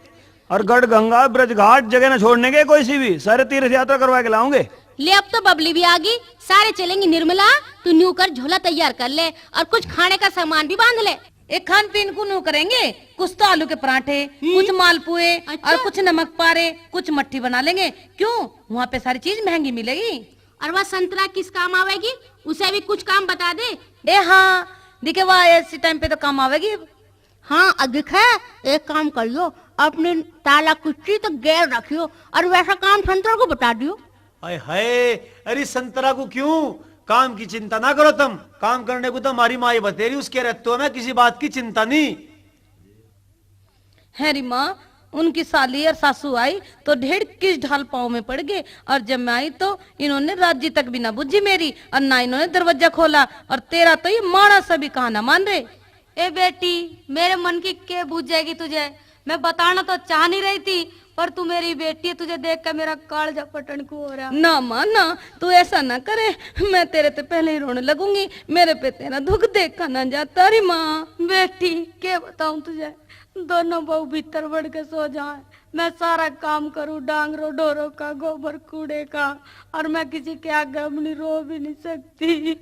और गढ़ गंगा, ब्रजघाट जगह ना छोड़ने के कोई सी भी, सारे तीर्थ यात्रा करवा के लाऊंगे। ले, अब तो बबली भी आ गई, सारे चलेंगे निर्मला। तू न्यू कर, झोला तैयार कर ले और कुछ खाने का सामान भी बांध ले। एक खान पीन को न्यू करेंगे, कुछ तो आलू के पराठे, हम्म। कुछ मालपुए अच्छा। और कुछ नमक पारे, कुछ मट्ठी बना लेंगे। क्यों, वहाँ पे सारी चीज महंगी मिलेगी। और वह संतरा किस काम आवेगी, उसे भी कुछ काम बता दे। ए हाँ, दिखे वह ऐसी टाइम पे तो काम आवेगी। हाँ, अधिक है, एक काम करियो, अपनी ताला कुच्ची तो गैल रखियो और वैसा काम संतरा को बता दियो। हाय हाय, अरे संतरा को क्यों? काम की चिंता ना करो तुम, काम करने को तो हमारी माँ ही बतेरी, उसके रहते हो ना, किसी बात की चिंता नहीं। है री माँ, उनकी साली और सासू आई तो ढेड़ किस ढाल पाँव में पड़ गए, और जब मैं आई तो इन्होंने राजी तक भी ना बुझी मेरी, और ना इन्होंने दरवाजा खोला, और तेरा तो ये माड़ा सा भी कहा ना मान रहे। ए बेटी, मेरे मन की के बूझेगी तुझे? मैं बताना तो चाह नहीं रही थी, पर तू मेरी बेटी है, तुझे देख के मेरा कालजा फटन को हो रहा। ना माँ ना, तू ऐसा ना करे, मैं तेरे ते पहले ही रोने लगूंगी। मेरे पे तेरा दुख देखा ना जाता री माँ। बेटी, के बताऊं तुझे, दोनों बहू भीतर बढ़ के सो जाए, मैं सारा काम करूं, डांगरो ढोरो का, गोबर कूड़े का, और मैं किसी के आगे अपनी रो भी नहीं सकती।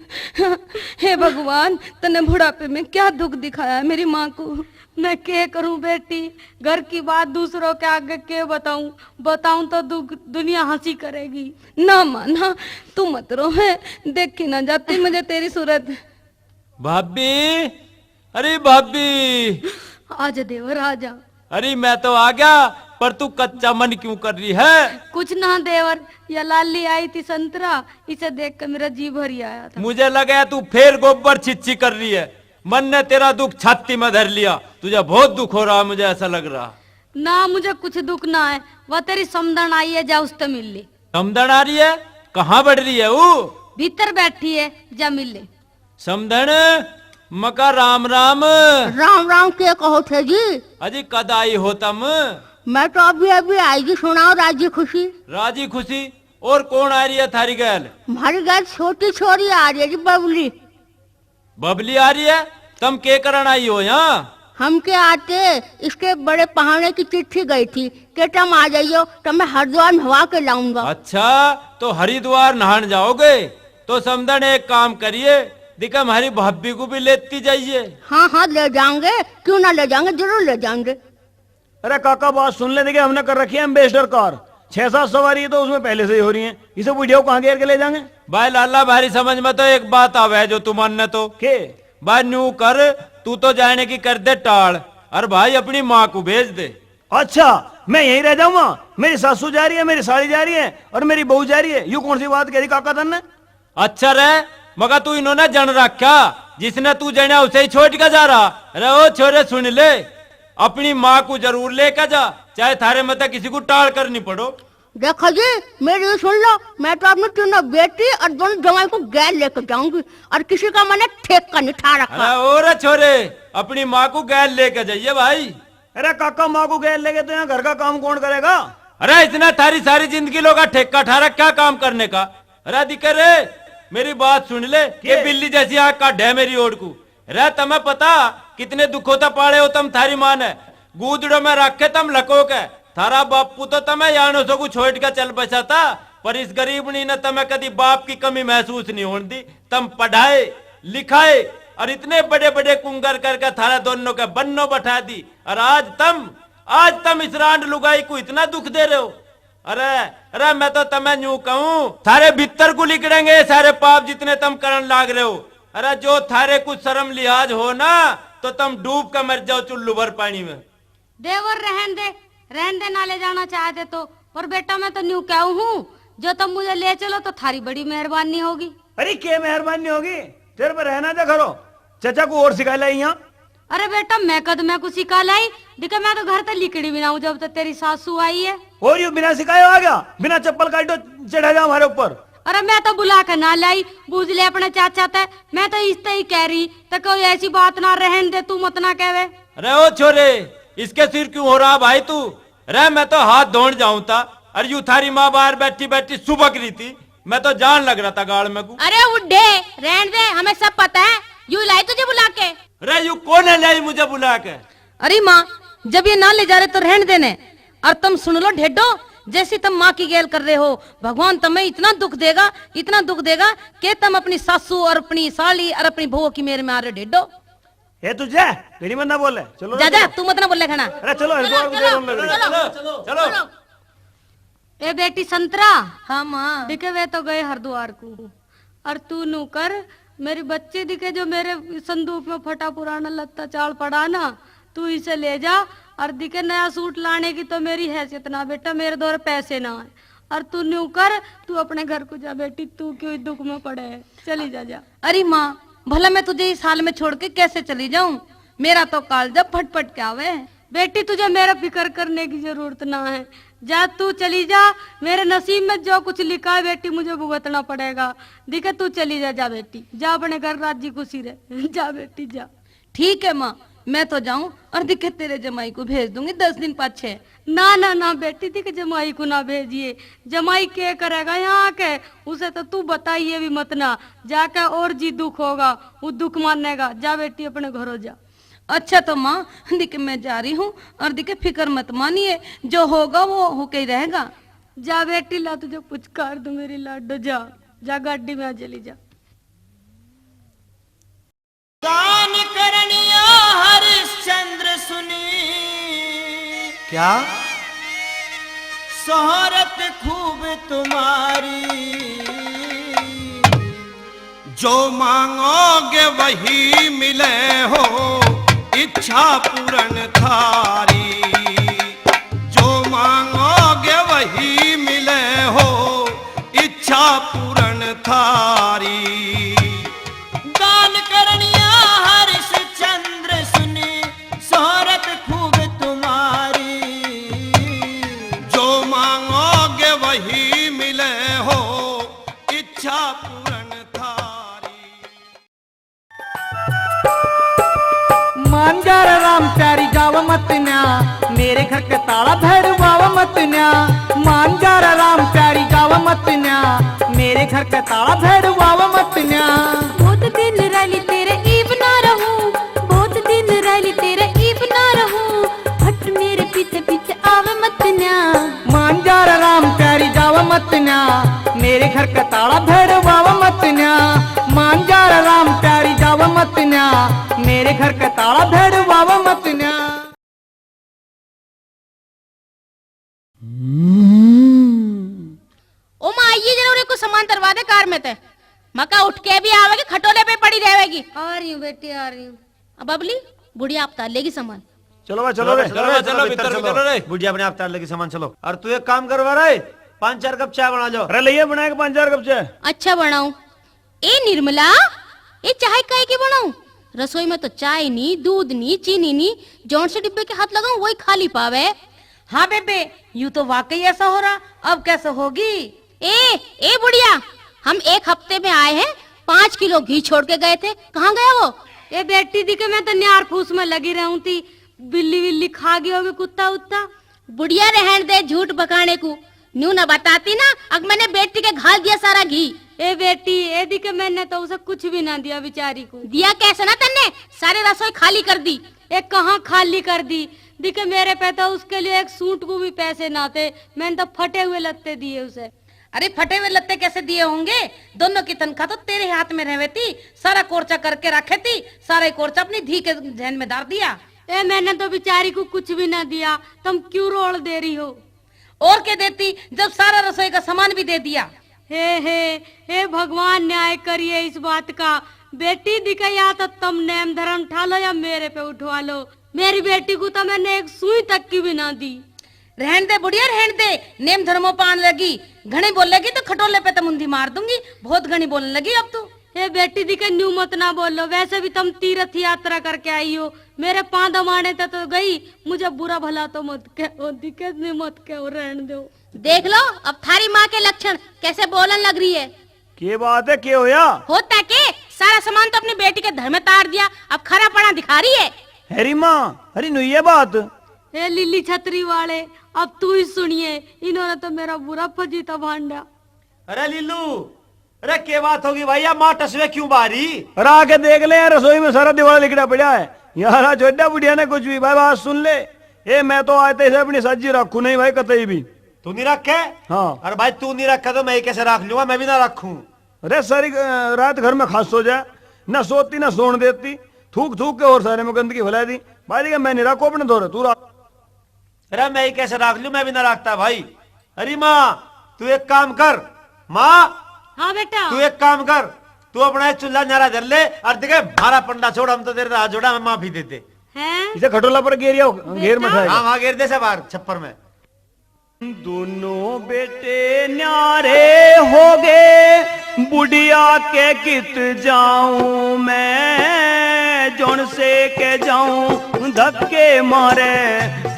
हे भगवान, तन्ने बुढ़ापे में क्या दुख दिखाया है मेरी माँ को। मैं के करूं बेटी, घर की बात दूसरों के आगे के बताऊं, बताऊं तो दु-, दुनिया हंसी करेगी। ना माँ ना, तू मत रो, है देखी ना जाती मुझे तेरी सूरत। भाभी, अरे भाभी। आजा देवर, आजा। अरे मैं तो आ गया, पर तू कच्चा मन क्यों कर रही है? कुछ ना देवर, या लाली आई थी संतरा, इसे देख के मेरा जी भर ही आया था। मुझे लगा तू फिर गोबर छिच्छी कर रही है। मन ने तेरा दुख छाती में धर लिया, तुझे बहुत दुख हो रहा, मुझे ऐसा लग रहा। ना, मुझे कुछ दुख ना है, वह तेरी समधन आई है, जा उससे मिल ले। समधन आ रही है? कहाँ बढ़ रही है वो? भीतर बैठी है, जा मिल ले। समधन, मका राम राम। राम राम के कहो थे जी? अजी कद आई हो तम? मैं तो अभी अभी आई जी, सुनाओ राजी खुशी। राजी खुशी? और कौन आ रही है थारी गैल? हमारी गैल छोटी छोरी आ रही है जी, बबली। बबली आ रही है? तम के करण आई हो यहाँ? हम के आते, इसके बड़े पहाड़े की चिट्ठी गई थी कि तम आ जाइयो तो मैं हरिद्वार नहवा के लाऊंगा। अच्छा, तो हरिद्वार नहान जाओगे? तो समधन एक काम करिए, दिखे हमारी भाभी को भी लेती जाइए। हाँ हाँ, ले जाएंगे, क्यों ना ले जाएंगे, जरूर ले जाएंगे। अरे काका, बात सुन ले, देखिए हमने कर रखी है एम्बेसडर कार, छह सात सवारी तो उसमें पहले से ही हो रही है, इसे बुढ़िया को कहाँ घेर के ले जाएंगे? भाई लाला, भारी समझ में तो एक बात आवे है जो तू मानने तो। के? भाई न्यू कर, तू तो जाने की कर दे टाल, और भाई अपनी माँ को भेज दे। अच्छा, मैं यहीं रह जाऊंगा? मेरी सासू जा रही है, मेरी साली जा रही है और मेरी बहू जा रही है, यू कौन सी बात कह दी काका तन्ने? अच्छा रे, मगर तू इन्होंने जन रखा, जिसने तू जण्या उसे ही छोड़ के जा रहा। अरे ओ छोरे सुन ले, अपनी माँ को जरूर लेके जा, चाहे थारे में तै किसी को टाल करनी पड़ो। देखो जी, मेरी सुन लो, मैं तो अपनी तीनों बेटी और दोनों जवाई को गैल लेके जाऊंगी और किसी का मैंने ठेका नहीं ठा रखा। अरे ओ रे छोरे, अपनी माँ को गैल लेके जाइए भाई। अरे काका, माँ को गैल लेके तो यहाँ घर का काम कौन करेगा? अरे इसने थारी सारी जिंदगी लोगा ठेका ठा रखा काम करने का। अरे दिखे रे, मेरी बात सुन ले, ये के? बिल्ली जैसी आँख काढ़े मेरी ओड़ को। अरे तमे पता कितने दुखों तै पाले हो तम थारी माँ ने, गूदड़ों में रखे तम लको के। थारा बापू तो तमे यानो सगु छोड़ के चल बसा था, पर इस गरीबनी ने तमे कदी बाप की कमी महसूस नहीं होने दी। तम पढ़ाए, लिखाए और इतने बड़े-बड़े कुंगर करके थारा दोनों के बन्नो बैठा दी। और आज तम, आज तम इस रांड लुगाई को इतना दुख दे रहे हो। अरे, अरे, मैं तो तमे न्यू कहूँ, थारे भीतर को लिकड़ेंगे सारे पाप जितने तुम करण लाग रहे हो। अरे, जो थारे कुछ शर्म लिहाज हो ना, तो तुम डूब के मर जाओ चुल्लू भर पानी में। देवर, रहन दे, रहन दे, ना ले जाना चाहते तो। पर बेटा, मैं तो न्यू कहूँ हूँ, जो तुम मुझे ले चलो तो थारी बड़ी मेहरबानी होगी। अरे, के मेहरबानी होगी, तेरे पर रहना जा करो। चाचा को और सिखा लाई यहाँ। अरे बेटा, मैं कद मैं कुछ सिखा लाई? दिखे, मैं तो घर तक लिकड़ी भी ना हूँ जब तक तेरी सासू आई है। और यू बिना सिखाए आ गया, बिना चप्पल काटो चढ़ा जा हमारे ऊपर। अरे, मैं तो बुला के ना लाई, बूझ ले अपने चाचा ते। मैं तो इस ते ही कह रही, तो कोई ऐसी बात ना, रहन दे, तू मत ना कहवे। अरे ओ छोरे, इसके सिर क्यों हो रहा भाई तू? रे, मैं तो हाथ धोण जाऊं था, अरे यू थारी माँ बाहर बैठी बैठी सुबक रही थी, मैं तो जान लग रहा था गाल में को। अरे उड्ढे, रहन दे, हमें सब पता है, यू लाई तुझे बुला के। रे, यू कौन है लाई मुझे बुला के? अरे माँ, जब ये ना ले जा रहे तो रहन देने। और तुम सुन लो ढेडो, जैसी तुम माँ की गैल कर रहे हो, भगवान तुम्हें इतना दुख देगा, इतना दुख देगा कि तुम अपनी सासू और अपनी साली और अपनी बहू की मेर में आ रहे हो ढेडो। ए, तू जा, घणी मन्ना बोले। चलो जा, जा, तू मत ना बोले खाना। अरे चलो, हरिद्वार को चलो, चलो, चलो। ए बेटी संतरा। हाँ माँ। देखे, वे तो गए हरिद्वार को, और तू नू कर, मेरी बच्ची दिखे जो मेरे संदूक में फटा पुराना लत्ता चाल पड़ा ना, तू इसे ले जा। और दिखे, नया सूट लाने की तो मेरी हैसियत ना बेटा, मेरे दौर पैसे ना है। और तू न्यू कर, तू अपने घर को जा बेटी, तू क्यों दुख में पड़े है, चली जा, जा। अरे माँ, भला मैं तुझे इस हाल में छोड़ के कैसे चली जाऊं? मेरा तो कालजा फट फट के आवे। बेटी, तुझे मेरा फिक्र करने की जरूरत ना है, जा तू चली जा। मेरे नसीब में जो कुछ लिखा है बेटी, मुझे भुगतना पड़ेगा। दिखे, तू चली जा, जा बेटी, जा अपने घर राजी खुशी रह। जा बेटी, जा। ठीक है माँ, मैं तो जाऊं, और दिखे तेरे जमाई को भेज दूंगी दस दिन पाछे। ना, ना, ना बेटी, दिखे जमाई को ना भेजिए। जमाई के करेगा यहाँ के? उसे तो तू बताइए भी मत ना, जाके और जी दुख होगा, वो दुख मानेगा। जा बेटी, अपने घरों जा। अच्छा तो माँ, दिखे मैं जा रही हूँ, और दिखे फिक्र मत मानिए, जो होगा वो होके ही रहेगा। जा बेटी, ला तुझे पुचकार दूं मेरी लाडो, जा, जा गाड़ी में आ, चली जा। दान करनिया हरिश्चंद्र सुनी। क्या? शोहरत खूब तुम्हारी। जो मांगोगे वही मिले हो, इच्छा पूर्ण थारी। जो मांगोगे वही मिले हो, इच्छा पूर्ण थारी। दान करनिया हरिश्चंद्र सुनी, शोहरत खूब तुम्हारी। जो मांगोगे वही मिले हो, इच्छा पूर्ण थारी। मांझा रे राम प्यारी जाव मत न्या, मेरे घर के ताला भैरवाव मत न्या। मांझा रे राम प्यारी जाव मत न्या, मेरे घर के ताला भैरवाव मत न्या। बहुत दिन रह ली तेरे ईब ना रहूं, बहुत दिन रह ली तेरे ईब ना रहूं, हट मेरे पीछे पीछे आव मत न्या। मांझा रे राम प्यारी जाव मत न्या, मेरे घर का ताला भैरवाव मत न्या। मांझा रे राम प्यारी जाव मत न्या, मेरे घर का ताला भैरवाव मत न्या। ओ माँ, आइए जरा, उरे को सामान तरवा दे कार में ते। मका उठ के भी आवेगी, खटोले पे पड़ी रहेगी। आ रही हूँ बेटी, आ रही हूँ। अब बबली, बुढ़िया आप तार लेगी सामान। चलो भाई, चलो चलो रे, भाई, चलो चलो भाई, चलो, भीतर भीतर चलो। चलो रे। बुढ़िया अपने आप तार लेगी सामान, चलो। और तू एक काम करवा रहा है, पांच चार कप चाय बना लो। अरे, ले बना के पांच चार कप चाय। अच्छा बनाऊं। ए निर्मला, ए चाय काहे की बनाऊं? रसोई में तो चाय नी, दूध नी, चीनी नी, जौन से डिब्बे के हाथ लगाऊं, वही खाली पावे। हाँ बेबे, यूं तो वाकई ऐसा हो रहा, अब कैसे होगी? ए, ए बुढ़िया, हम एक हफ्ते में आए हैं, पाँच किलो घी छोड़ के गए थे, कहाँ गया वो? ए बेटी, दिखे मैं तो न्यार फूस में लगी रहूं थी, बिल्ली विल्ली खा गई होगी, कुत्ता उत्ता। बुढ़िया, रहन दे झूठ बकाने को, न्यू ना बताती ना, अग मैंने बेटी के घाल दिया सारा घी। ए बेटी, ए दिखे मैंने तो उसे कुछ भी ना दिया बेचारी को। दिया कैसे ना तन्ने, सारी रसोई खाली कर दी। ए कहाँ खाली कर दी, दिखे मेरे पे तो उसके लिए एक सूट को भी पैसे ना थे, मैंने तो फटे हुए लत्ते दिए उसे। अरे, फटे हुए लत्ते कैसे दिए होंगे? दोनों की तनख्वाह तो तेरे हाथ में रहवे थी, सारा कोर्चा करके रखे थी, सारा ही कोर्चा अपनी धी के जहन में डार दिया। ए, मैंने तो बेचारी को कुछ भी ना दिया, तुम क्यों रोल दे रही हो? और के देती, जब सारा रसोई का सामान भी दे दिया? हे, हे, हे भगवान, न्याय करिए इस बात का। बेटी दिखे या तो तुम नेम धर्म ठा लो या मेरे पे उठवा लो। मेरी बेटी को तो मैंने एक सुई तक की भी ना दी। रहन दे बुढ़िया, रहन दे, नेम धर्मों पान लगी। घणी बोलेगी तो खटोले पे तो मुंदी मार दूंगी, बहुत घणी बोलने लगी अब तू। हे बेटी दिखे, न्यू मत ना बोलो, वैसे भी तुम तीर्थ यात्रा करके आई हो। मेरे पांव दबाने ते तो गई, मुझे बुरा भला तो मत कहो, दिखे ने मत कहो, रहन दो। देख लो, अब थारी माँ के लक्षण, कैसे बोलन लग रही है। के बात है, के होया? होता के, सारा सामान तो अपनी बेटी के धर में तार दिया, अब खरा पड़ा दिखा रही है। अरे माँ, अरे नु ये बात। ए लीली छतरी वाले, अब तू ही सुनिए, इन्होंने तो मेरा बुरा फजीता भांडा। अरे लीलू, अरे के बात होगी भाई, या माँ टसवे क्यों बारी? अरे आके देख ले यार, रसोई में सारा दिवाला लिकड़ा पड़ा है। यार आज छोटा बुढ़िया ने कुछ भी, भाई बात सुन ले। ए मैं तो आज तक इसे अपनी सज्जी रखू नहीं भाई, कतई भी। तू नहीं रखे? हाँ। अरे भाई तू नहीं रखे तो मैं कैसे रख लूंगा, मैं भी ना रखूं। अरे सारी अ, रात घर में खास हो जाए, ना सोती ना सोन देती, थूक थूक के और सारे में गंदगी फैला दी। भाई देखे मैं नहीं रखू अपने धोरे, तू रख। अरे मैं ही कैसे रख लूं, मैं भी ना रखता भाई। अरे माँ, तू एक काम कर, माँ। हाँ बेटा। तू एक काम कर, तू अपना ये चूल्हा न्यारा धर ले और देखे हमारा पंडा छोड़, हम तो तेरे हाथ जोड़ा, हमें माफी दे दे। हैं? इसे खटोला पर घेर आओ, घेर में बेटा। हाँ, वहाँ घेर दे से बाहर छप्पर में। दोनों बेटे न्यारे हो गए, बुढ़िया के कित जाऊं मैं, जौन से के जाऊं धक्के मारे,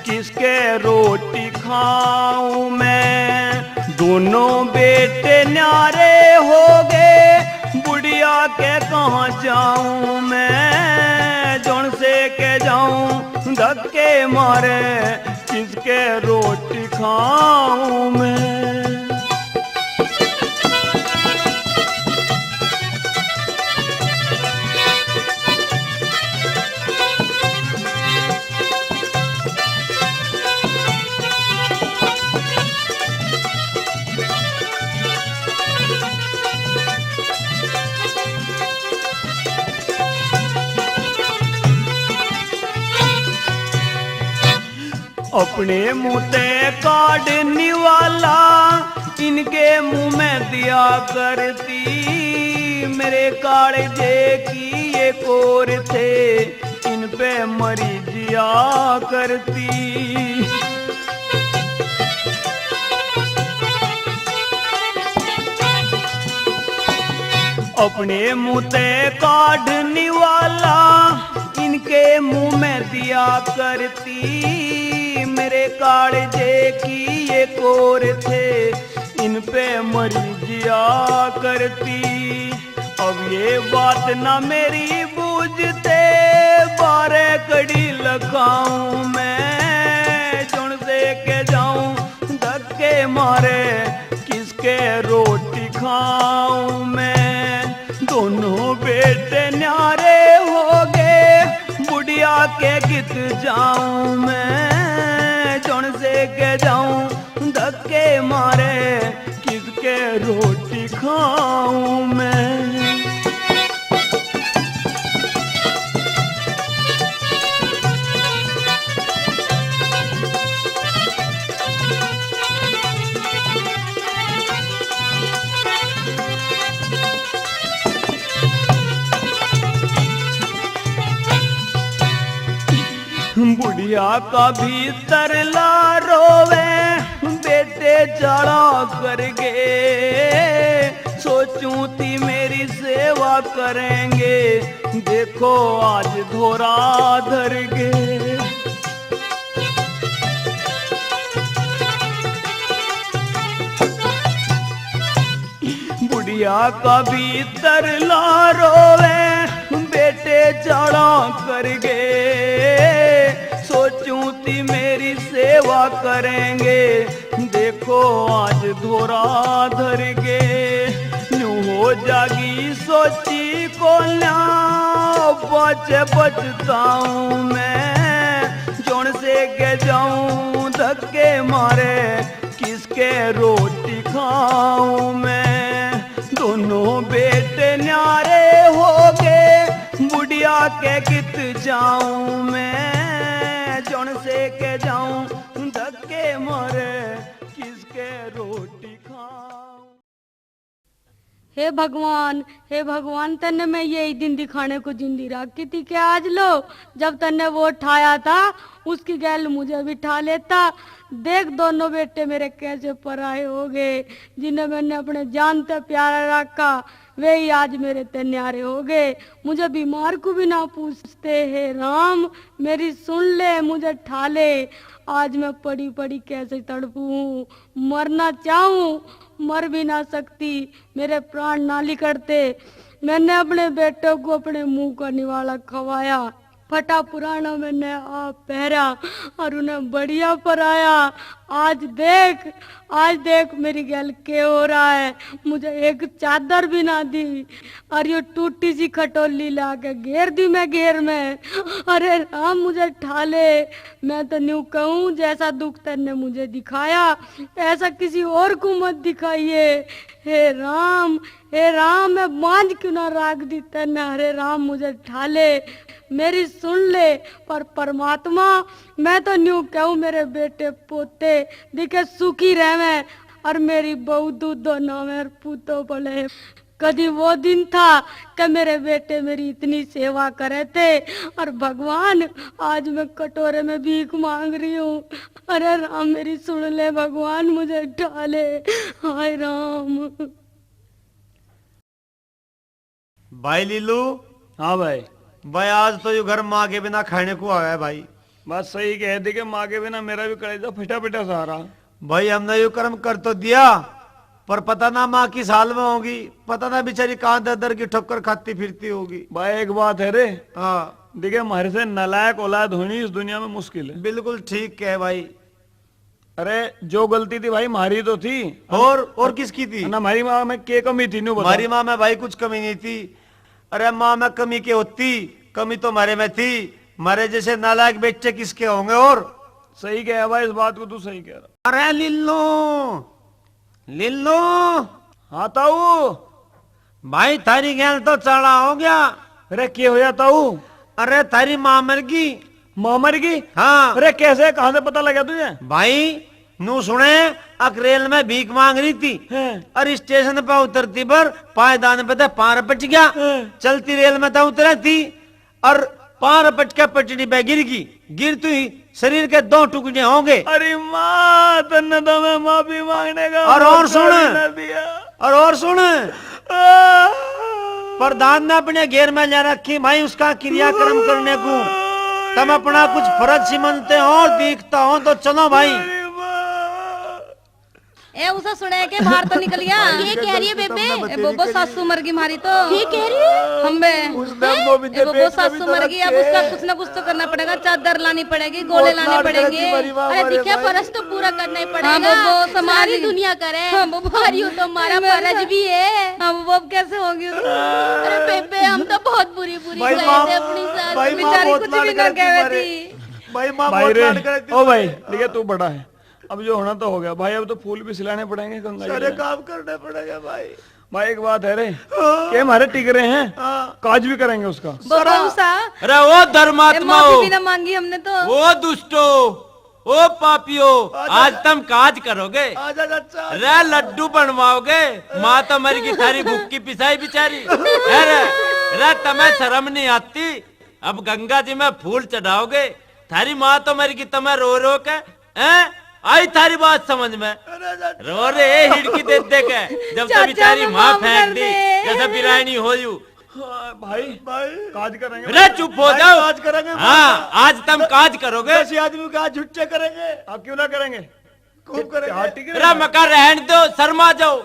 किसके रोटी खाऊं मैं। दोनों बेटे न्यारे हो गए, बुढ़िया के कहाँ जाऊं मैं, जौन से के जाऊं धक्के मारे, किसके रोटी खाऊं मैं। अपने मुंह ते काढ़ निवाला, इनके मुंह में दिया करती। मेरे कालजे की ये कोर थे, इन पे मरी जिया करती। अपने मुंह ते काढ़ निवाला, इनके मुंह में दिया करती। मेरे कालजे की ये कोर थे, इन पे मरी जिया करती। अब ये बात ना मेरी बूझते, बारह कड़ी लखाऊं मैं, जौन से के जाऊं धक्के मारे, किसके रोटी खाऊं मैं। दोनों बेटे न्यारे हो गए, बुढ़िया के कित जाऊं मैं, जौन से के जाऊं धक्के मारे, किसके रोटी खाऊं मैं। बुढ़िया का भीतरला रोवे, बेटे जाड़ा कर गए। सोचूं थी मेरी सेवा करेंगे, देखो आज धोरा धर गए। बुढ़िया का भीतरला रोवे, बेटे जाड़ा कर गए। सोचूं थी मेरी सेवा करेंगे, देखो आज धोरा धर गए। न्यू हो जागी सोची कोन्या, पाछे पछताऊं मैं, जौन से के जाऊं धक्के मारे, किसके रोटी खाऊं मैं। दोनों बेटे न्यारे हो गए, बुढ़िया के कित जाऊं मैं, जौन से के जाऊं धक्के मारे, किसके रोटी खाऊं। हे भगवान, हे भगवान, तन्ने मैं यही दिन दिखाने को जिंदी राखी थी कि आज लो, जब तन्ने वो ठाया था, उसकी गैल मुझे भी ठा लेता। देख, दोनों बेटे मेरे कैसे पराए हो गए, जिन्हें मैंने अपने जान से प्यारा रखा, वे ही आज मेरे ते न्यारे हो गए। मुझे बीमार को भी ना पूछते, हे राम, मेरी सुन ले, मुझे ठा ले। आज मैं पड़ी पड़ी कैसे तड़पूं, मरना चाहूं, मर भी ना सकती, मेरे प्राण ना निकलते। मैंने अपने बेटों को अपने मुंह का निवाला खवाया, फटा पुराना मैंने आप पहरा और उन्हें बढ़िया पराया। आज देख, आज देख मेरी गैल के हो रहा है। मुझे एक चादर भी ना दी और यो टूटी सी खटोली ला के घेर दी मैं घेर में। अरे राम, मुझे ठा ले। मैं तो न्यू कहूँ, जैसा दुख तन्ने मुझे दिखाया, ऐसा किसी और को मत दिखाइए। हे राम, हे राम, मैं बांझ क्यों ना राख दी तन्ने। हरे राम, मुझे ठा ले, मेरी सुन ले। पर परमात्मा, मैं तो न्यू कहूँ, मेरे बेटे पोते दिखे सुखी रहवे और मेरी बहू दूधो नावे और पूतो पले। कदी वो दिन था कि मेरे बेटे मेरी इतनी सेवा करे थे, और भगवान, आज मैं कटोरे में भीख मांग रही हूँ। अरे राम, मेरी सुन ले भगवान, मुझे ठा ले। हाय राम। भाई लीलू। हाँ भाई। भाई, आज तो यू घर माँ के बिना खाने को आया है भाई। बात सही कह दी कि माँ के बिना मेरा भी कलेजा फटा फटा सा रहा। भाई, हमने यू कर्म कर तो दिया, पर पता ना माँ किस हाल में होगी, पता ना बेचारी कहाँ दर दर की ठोकर खाती फिरती होगी। भाई, एक बात है रे। हाँ। देखे, हमारे से नालायक औलाद होनी इस दुनिया में मुश्किल है। बिल्कुल ठीक कहे भाई। अरे, जो गलती थी भाई, म्हारी तो थी। और, और किसकी थी? ना, हमारी माँ में के कमी थी, न्यू बता। हमारी माँ में भाई कुछ कमी नहीं थी। अरे, माँ में कमी के होती? कमी तो हमारे में थी। हमारे जैसे नालायक बेटे किसके होंगे और? सही कह भाई, इस बात को तू सही कह रहा। अरे लिल्लू, लिल्लू। हाँ ताऊ। भाई, थारी गैल तो चाला हो गया। अरे, के होया ताऊ? अरे, थारी माँ मर गई। माँ मर गई? हाँ। अरे, कैसे, कहाँ से पता लगा तुझे? भाई, नू सुने, अक रेल में भीख मांग रही थी। हैं। और स्टेशन पे उतरती पर पायदान पे ते पार पट गया। हैं। चलती रेल में तो उतरा थी, और पार पटके पटड़ी पे गिर गई। गिर तू ही शरीर के दो टुकड़े होंगे। अरे माँ, तन्ने तो मैं माफी मांगने का और, और मौका सुन, भी ना दिया। और, और सुन, आ। प्रधान ने अपने घेर में ले रखी भाई, उसका क्रियाक्रम करने को। तुम अपना कुछ फर्ज समझते हो और दिखता हो तो चलो भाई। अरे माँ। ए, उसे सुने के बाहर तो निकल गया। ये कह रही है बेबे? ए बोबो, सासू मर गई म्हारी तो। ये कह रही है? हम बे। ए बोबो, सासू मर गई, अब उसका कुछ ना कुछ तो करना पड़ेगा, चादर लानी पड़ेगी, गोले लाने पड़ेंगे। अरे दिखे, फर्ज तो पूरा करना ही पड़ेगा। हाँ बोबो, सारी दुनिया करे। हाँ बोबो। और यू तो हमारा फर्ज भी है। हाँ बोबो, अब कैसे होगी? अरे बेबे, हम तो बहुत बुरी बुरी कहे थे अपनी सास। बेचारी कुछ भी करके आती। भाई, माँ बहुत लाड करती। ओ भाई, ठीक है, तू बड़ा है। अब जो होना तो हो गया भाई, अब तो फूल भी सिलाने पड़ेंगे गंगा जी में। सारे काम करने पड़ेंगे भाई। भाई, एक बात है रे, हाँ। कि हमारे टिक रहे हैं, हाँ। काज भी करेंगे उसका। अरे ओ धर्मात्मा हो, माफी भी ना मांगी हमने तो। ओ दुष्टो, ओ पापियो, आज तुम काज करोगे। रे लड्डू बनवाओगे। माँ तो मर गई, थारी भूख की पिसाई बेचारी। अरे, रे तुम्हें शर्म नहीं आती? अब गंगा जी में फूल चढ़ाओगे। थारी माँ तो मर गई, तुम्हें रो रो के, हैं? आई थारी बात समझ में? रो रे हिड़की दे दे के, जब तभी तेरी माँ फेंक दी, जैसे बिरानी हो यू। हाँ, भाई, भाई। काज करेंगे। रे चुप हो जाओ। काज करेंगे। हाँ, आज तुम काज करोगे। दस आदमी का झुट्टे करेंगे। आप क्यों ना करेंगे? खूब करेंगे। रे मका रहन दो, शर्मा जाओ।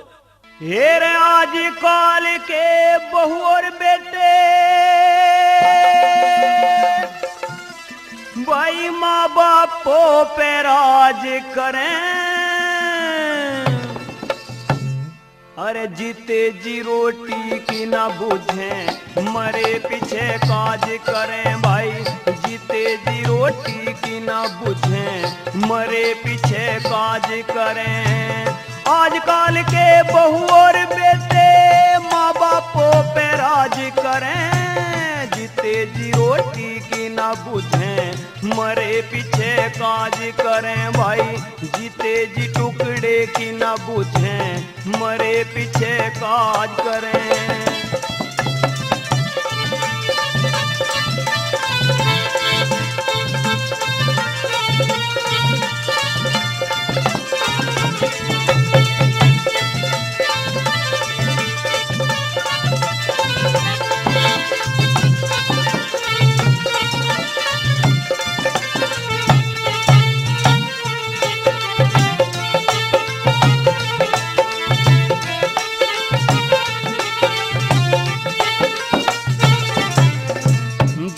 हे रे आजकल के बहू और बेटे, भाई माँ बापों पे राज करें। अरे जीते जी रोटी की ना बूझें, मरे पीछे काज करें भाई। जीते जी रोटी की ना बूझें, मरे पीछे काज करें। आजकल के बहू और बेटे माँ बापों पे राज करें। जीते जी रोटी की ना बुझे, मरे पीछे काज करें भाई। जीते जी टुकड़े की ना बुझे, मरे पीछे काज करें।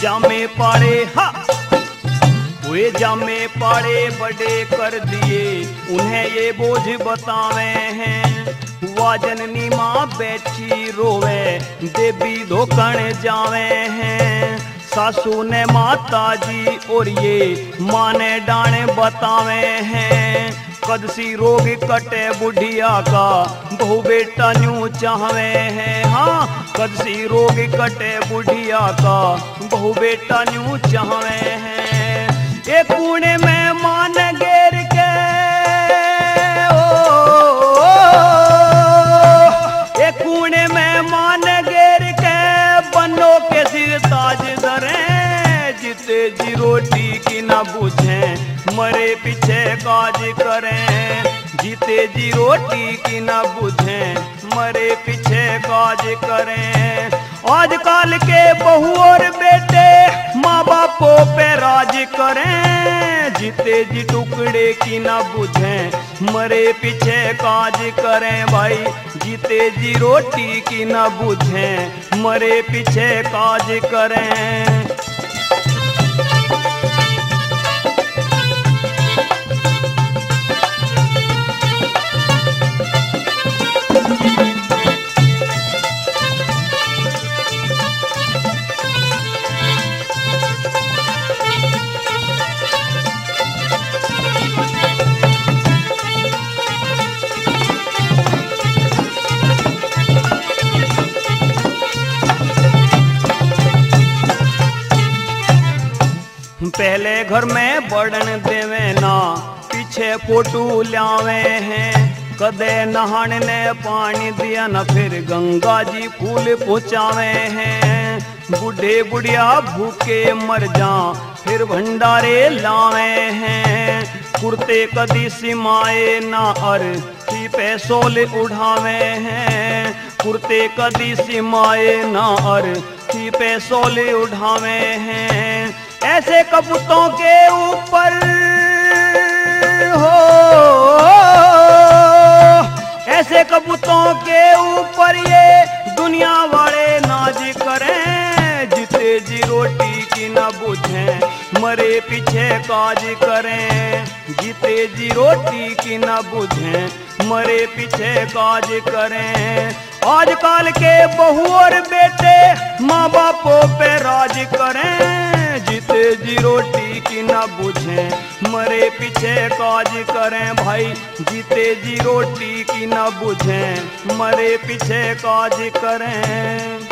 जामे पाड़े हा, वे जामे पाड़े बड़े कर दिए, उन्हें ये बोझ बतावे हैं। वा जननी माँ बैठी रोवे, देवी धोकण जावे हैं। सासू ने माता जी और ये माँ ने डाणे बतावे हैं। कद सी रोग कटे बुढ़िया का, बहू बेटा न्यू चाहवे हैं। हाँ, कद सी रोग कटे बुढ़िया का, बहू बेटा न्यू चाहवे हैं। एक कोने में मान गेर के, ओ, एक कोने में मान गेर के, बनो के सिर ताज धरे। जीते जी रोटी की ना बुझे, मरे पीछे काज करें। जीते जी रोटी की ना बुझे, मरे पीछे काज करें। आजकल के बहू और बेटे माँ बापों पे राज करें। जीते जी टुकड़े की ना बुझे, मरे पीछे काज करें भाई। जीते जी रोटी की ना बुझे, मरे पीछे काज करें। पहले घर में बड़न देवे ना, पीछे फोटू ल्यावे हैं। कदे नहाण ने पानी दिया ना, फिर गंगा जी फूल पहुँचावे हैं। बूढ़े बुढ़िया भूखे मर जा, फिर भंडारे लावे हैं। कुर्ते कदी सिमाए ना, अर थी पे सोल उड़ावे हैं। कुर्ते कदी सिमाए ना, अर थी पे सोल उड़ावे हैं। ऐसे कबूतों के ऊपर हो, ऐसे कबूतों के ऊपर ये दुनिया वाले नाज करें। जीते जी रोटी की ना बुझे, मरे पीछे काज करें। जीते जी रोटी की ना बुझे, मरे पीछे काज करें। आजकल के बहू और बेटे माँ बापों पे राज करें। जीते जी रोटी की ना बुझे, मरे पीछे काज करें भाई। जीते जी रोटी की ना बुझे, मरे पीछे काज करें।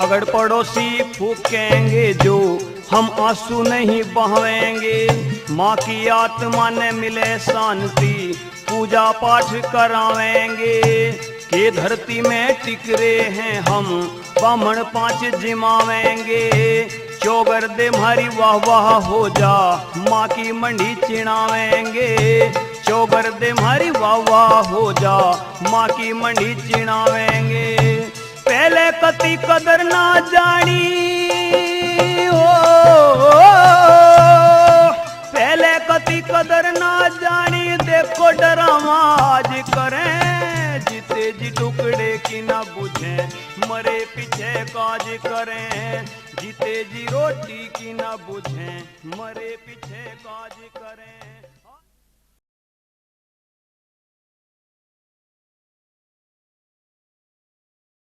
अगर पड़ोसी फूकेंगे जो, हम आंसू नहीं बहावेंगे। माँ की आत्मा ने मिले शांति, पूजा पाठ करावेंगे। के धरती में टिक रहे हैं हम, बामण पाँच जिमावेंगे। चौगर दे म्हारी वाह वाह हो जा, माँ की मंडी चिणावेंगे। चौगर दे म्हारी वाह वाह हो जा, माँ की मंडी चिणावेंगे। पहले कती कदर ना जानी हो, पहले कती कदर ना जानी, देखो डरावा आज करें। जीते जी टुकड़े की ना बुझे, मरे पीछे काज करें, जीते जी रोटी की ना बुझें, मरे पीछे काज करें।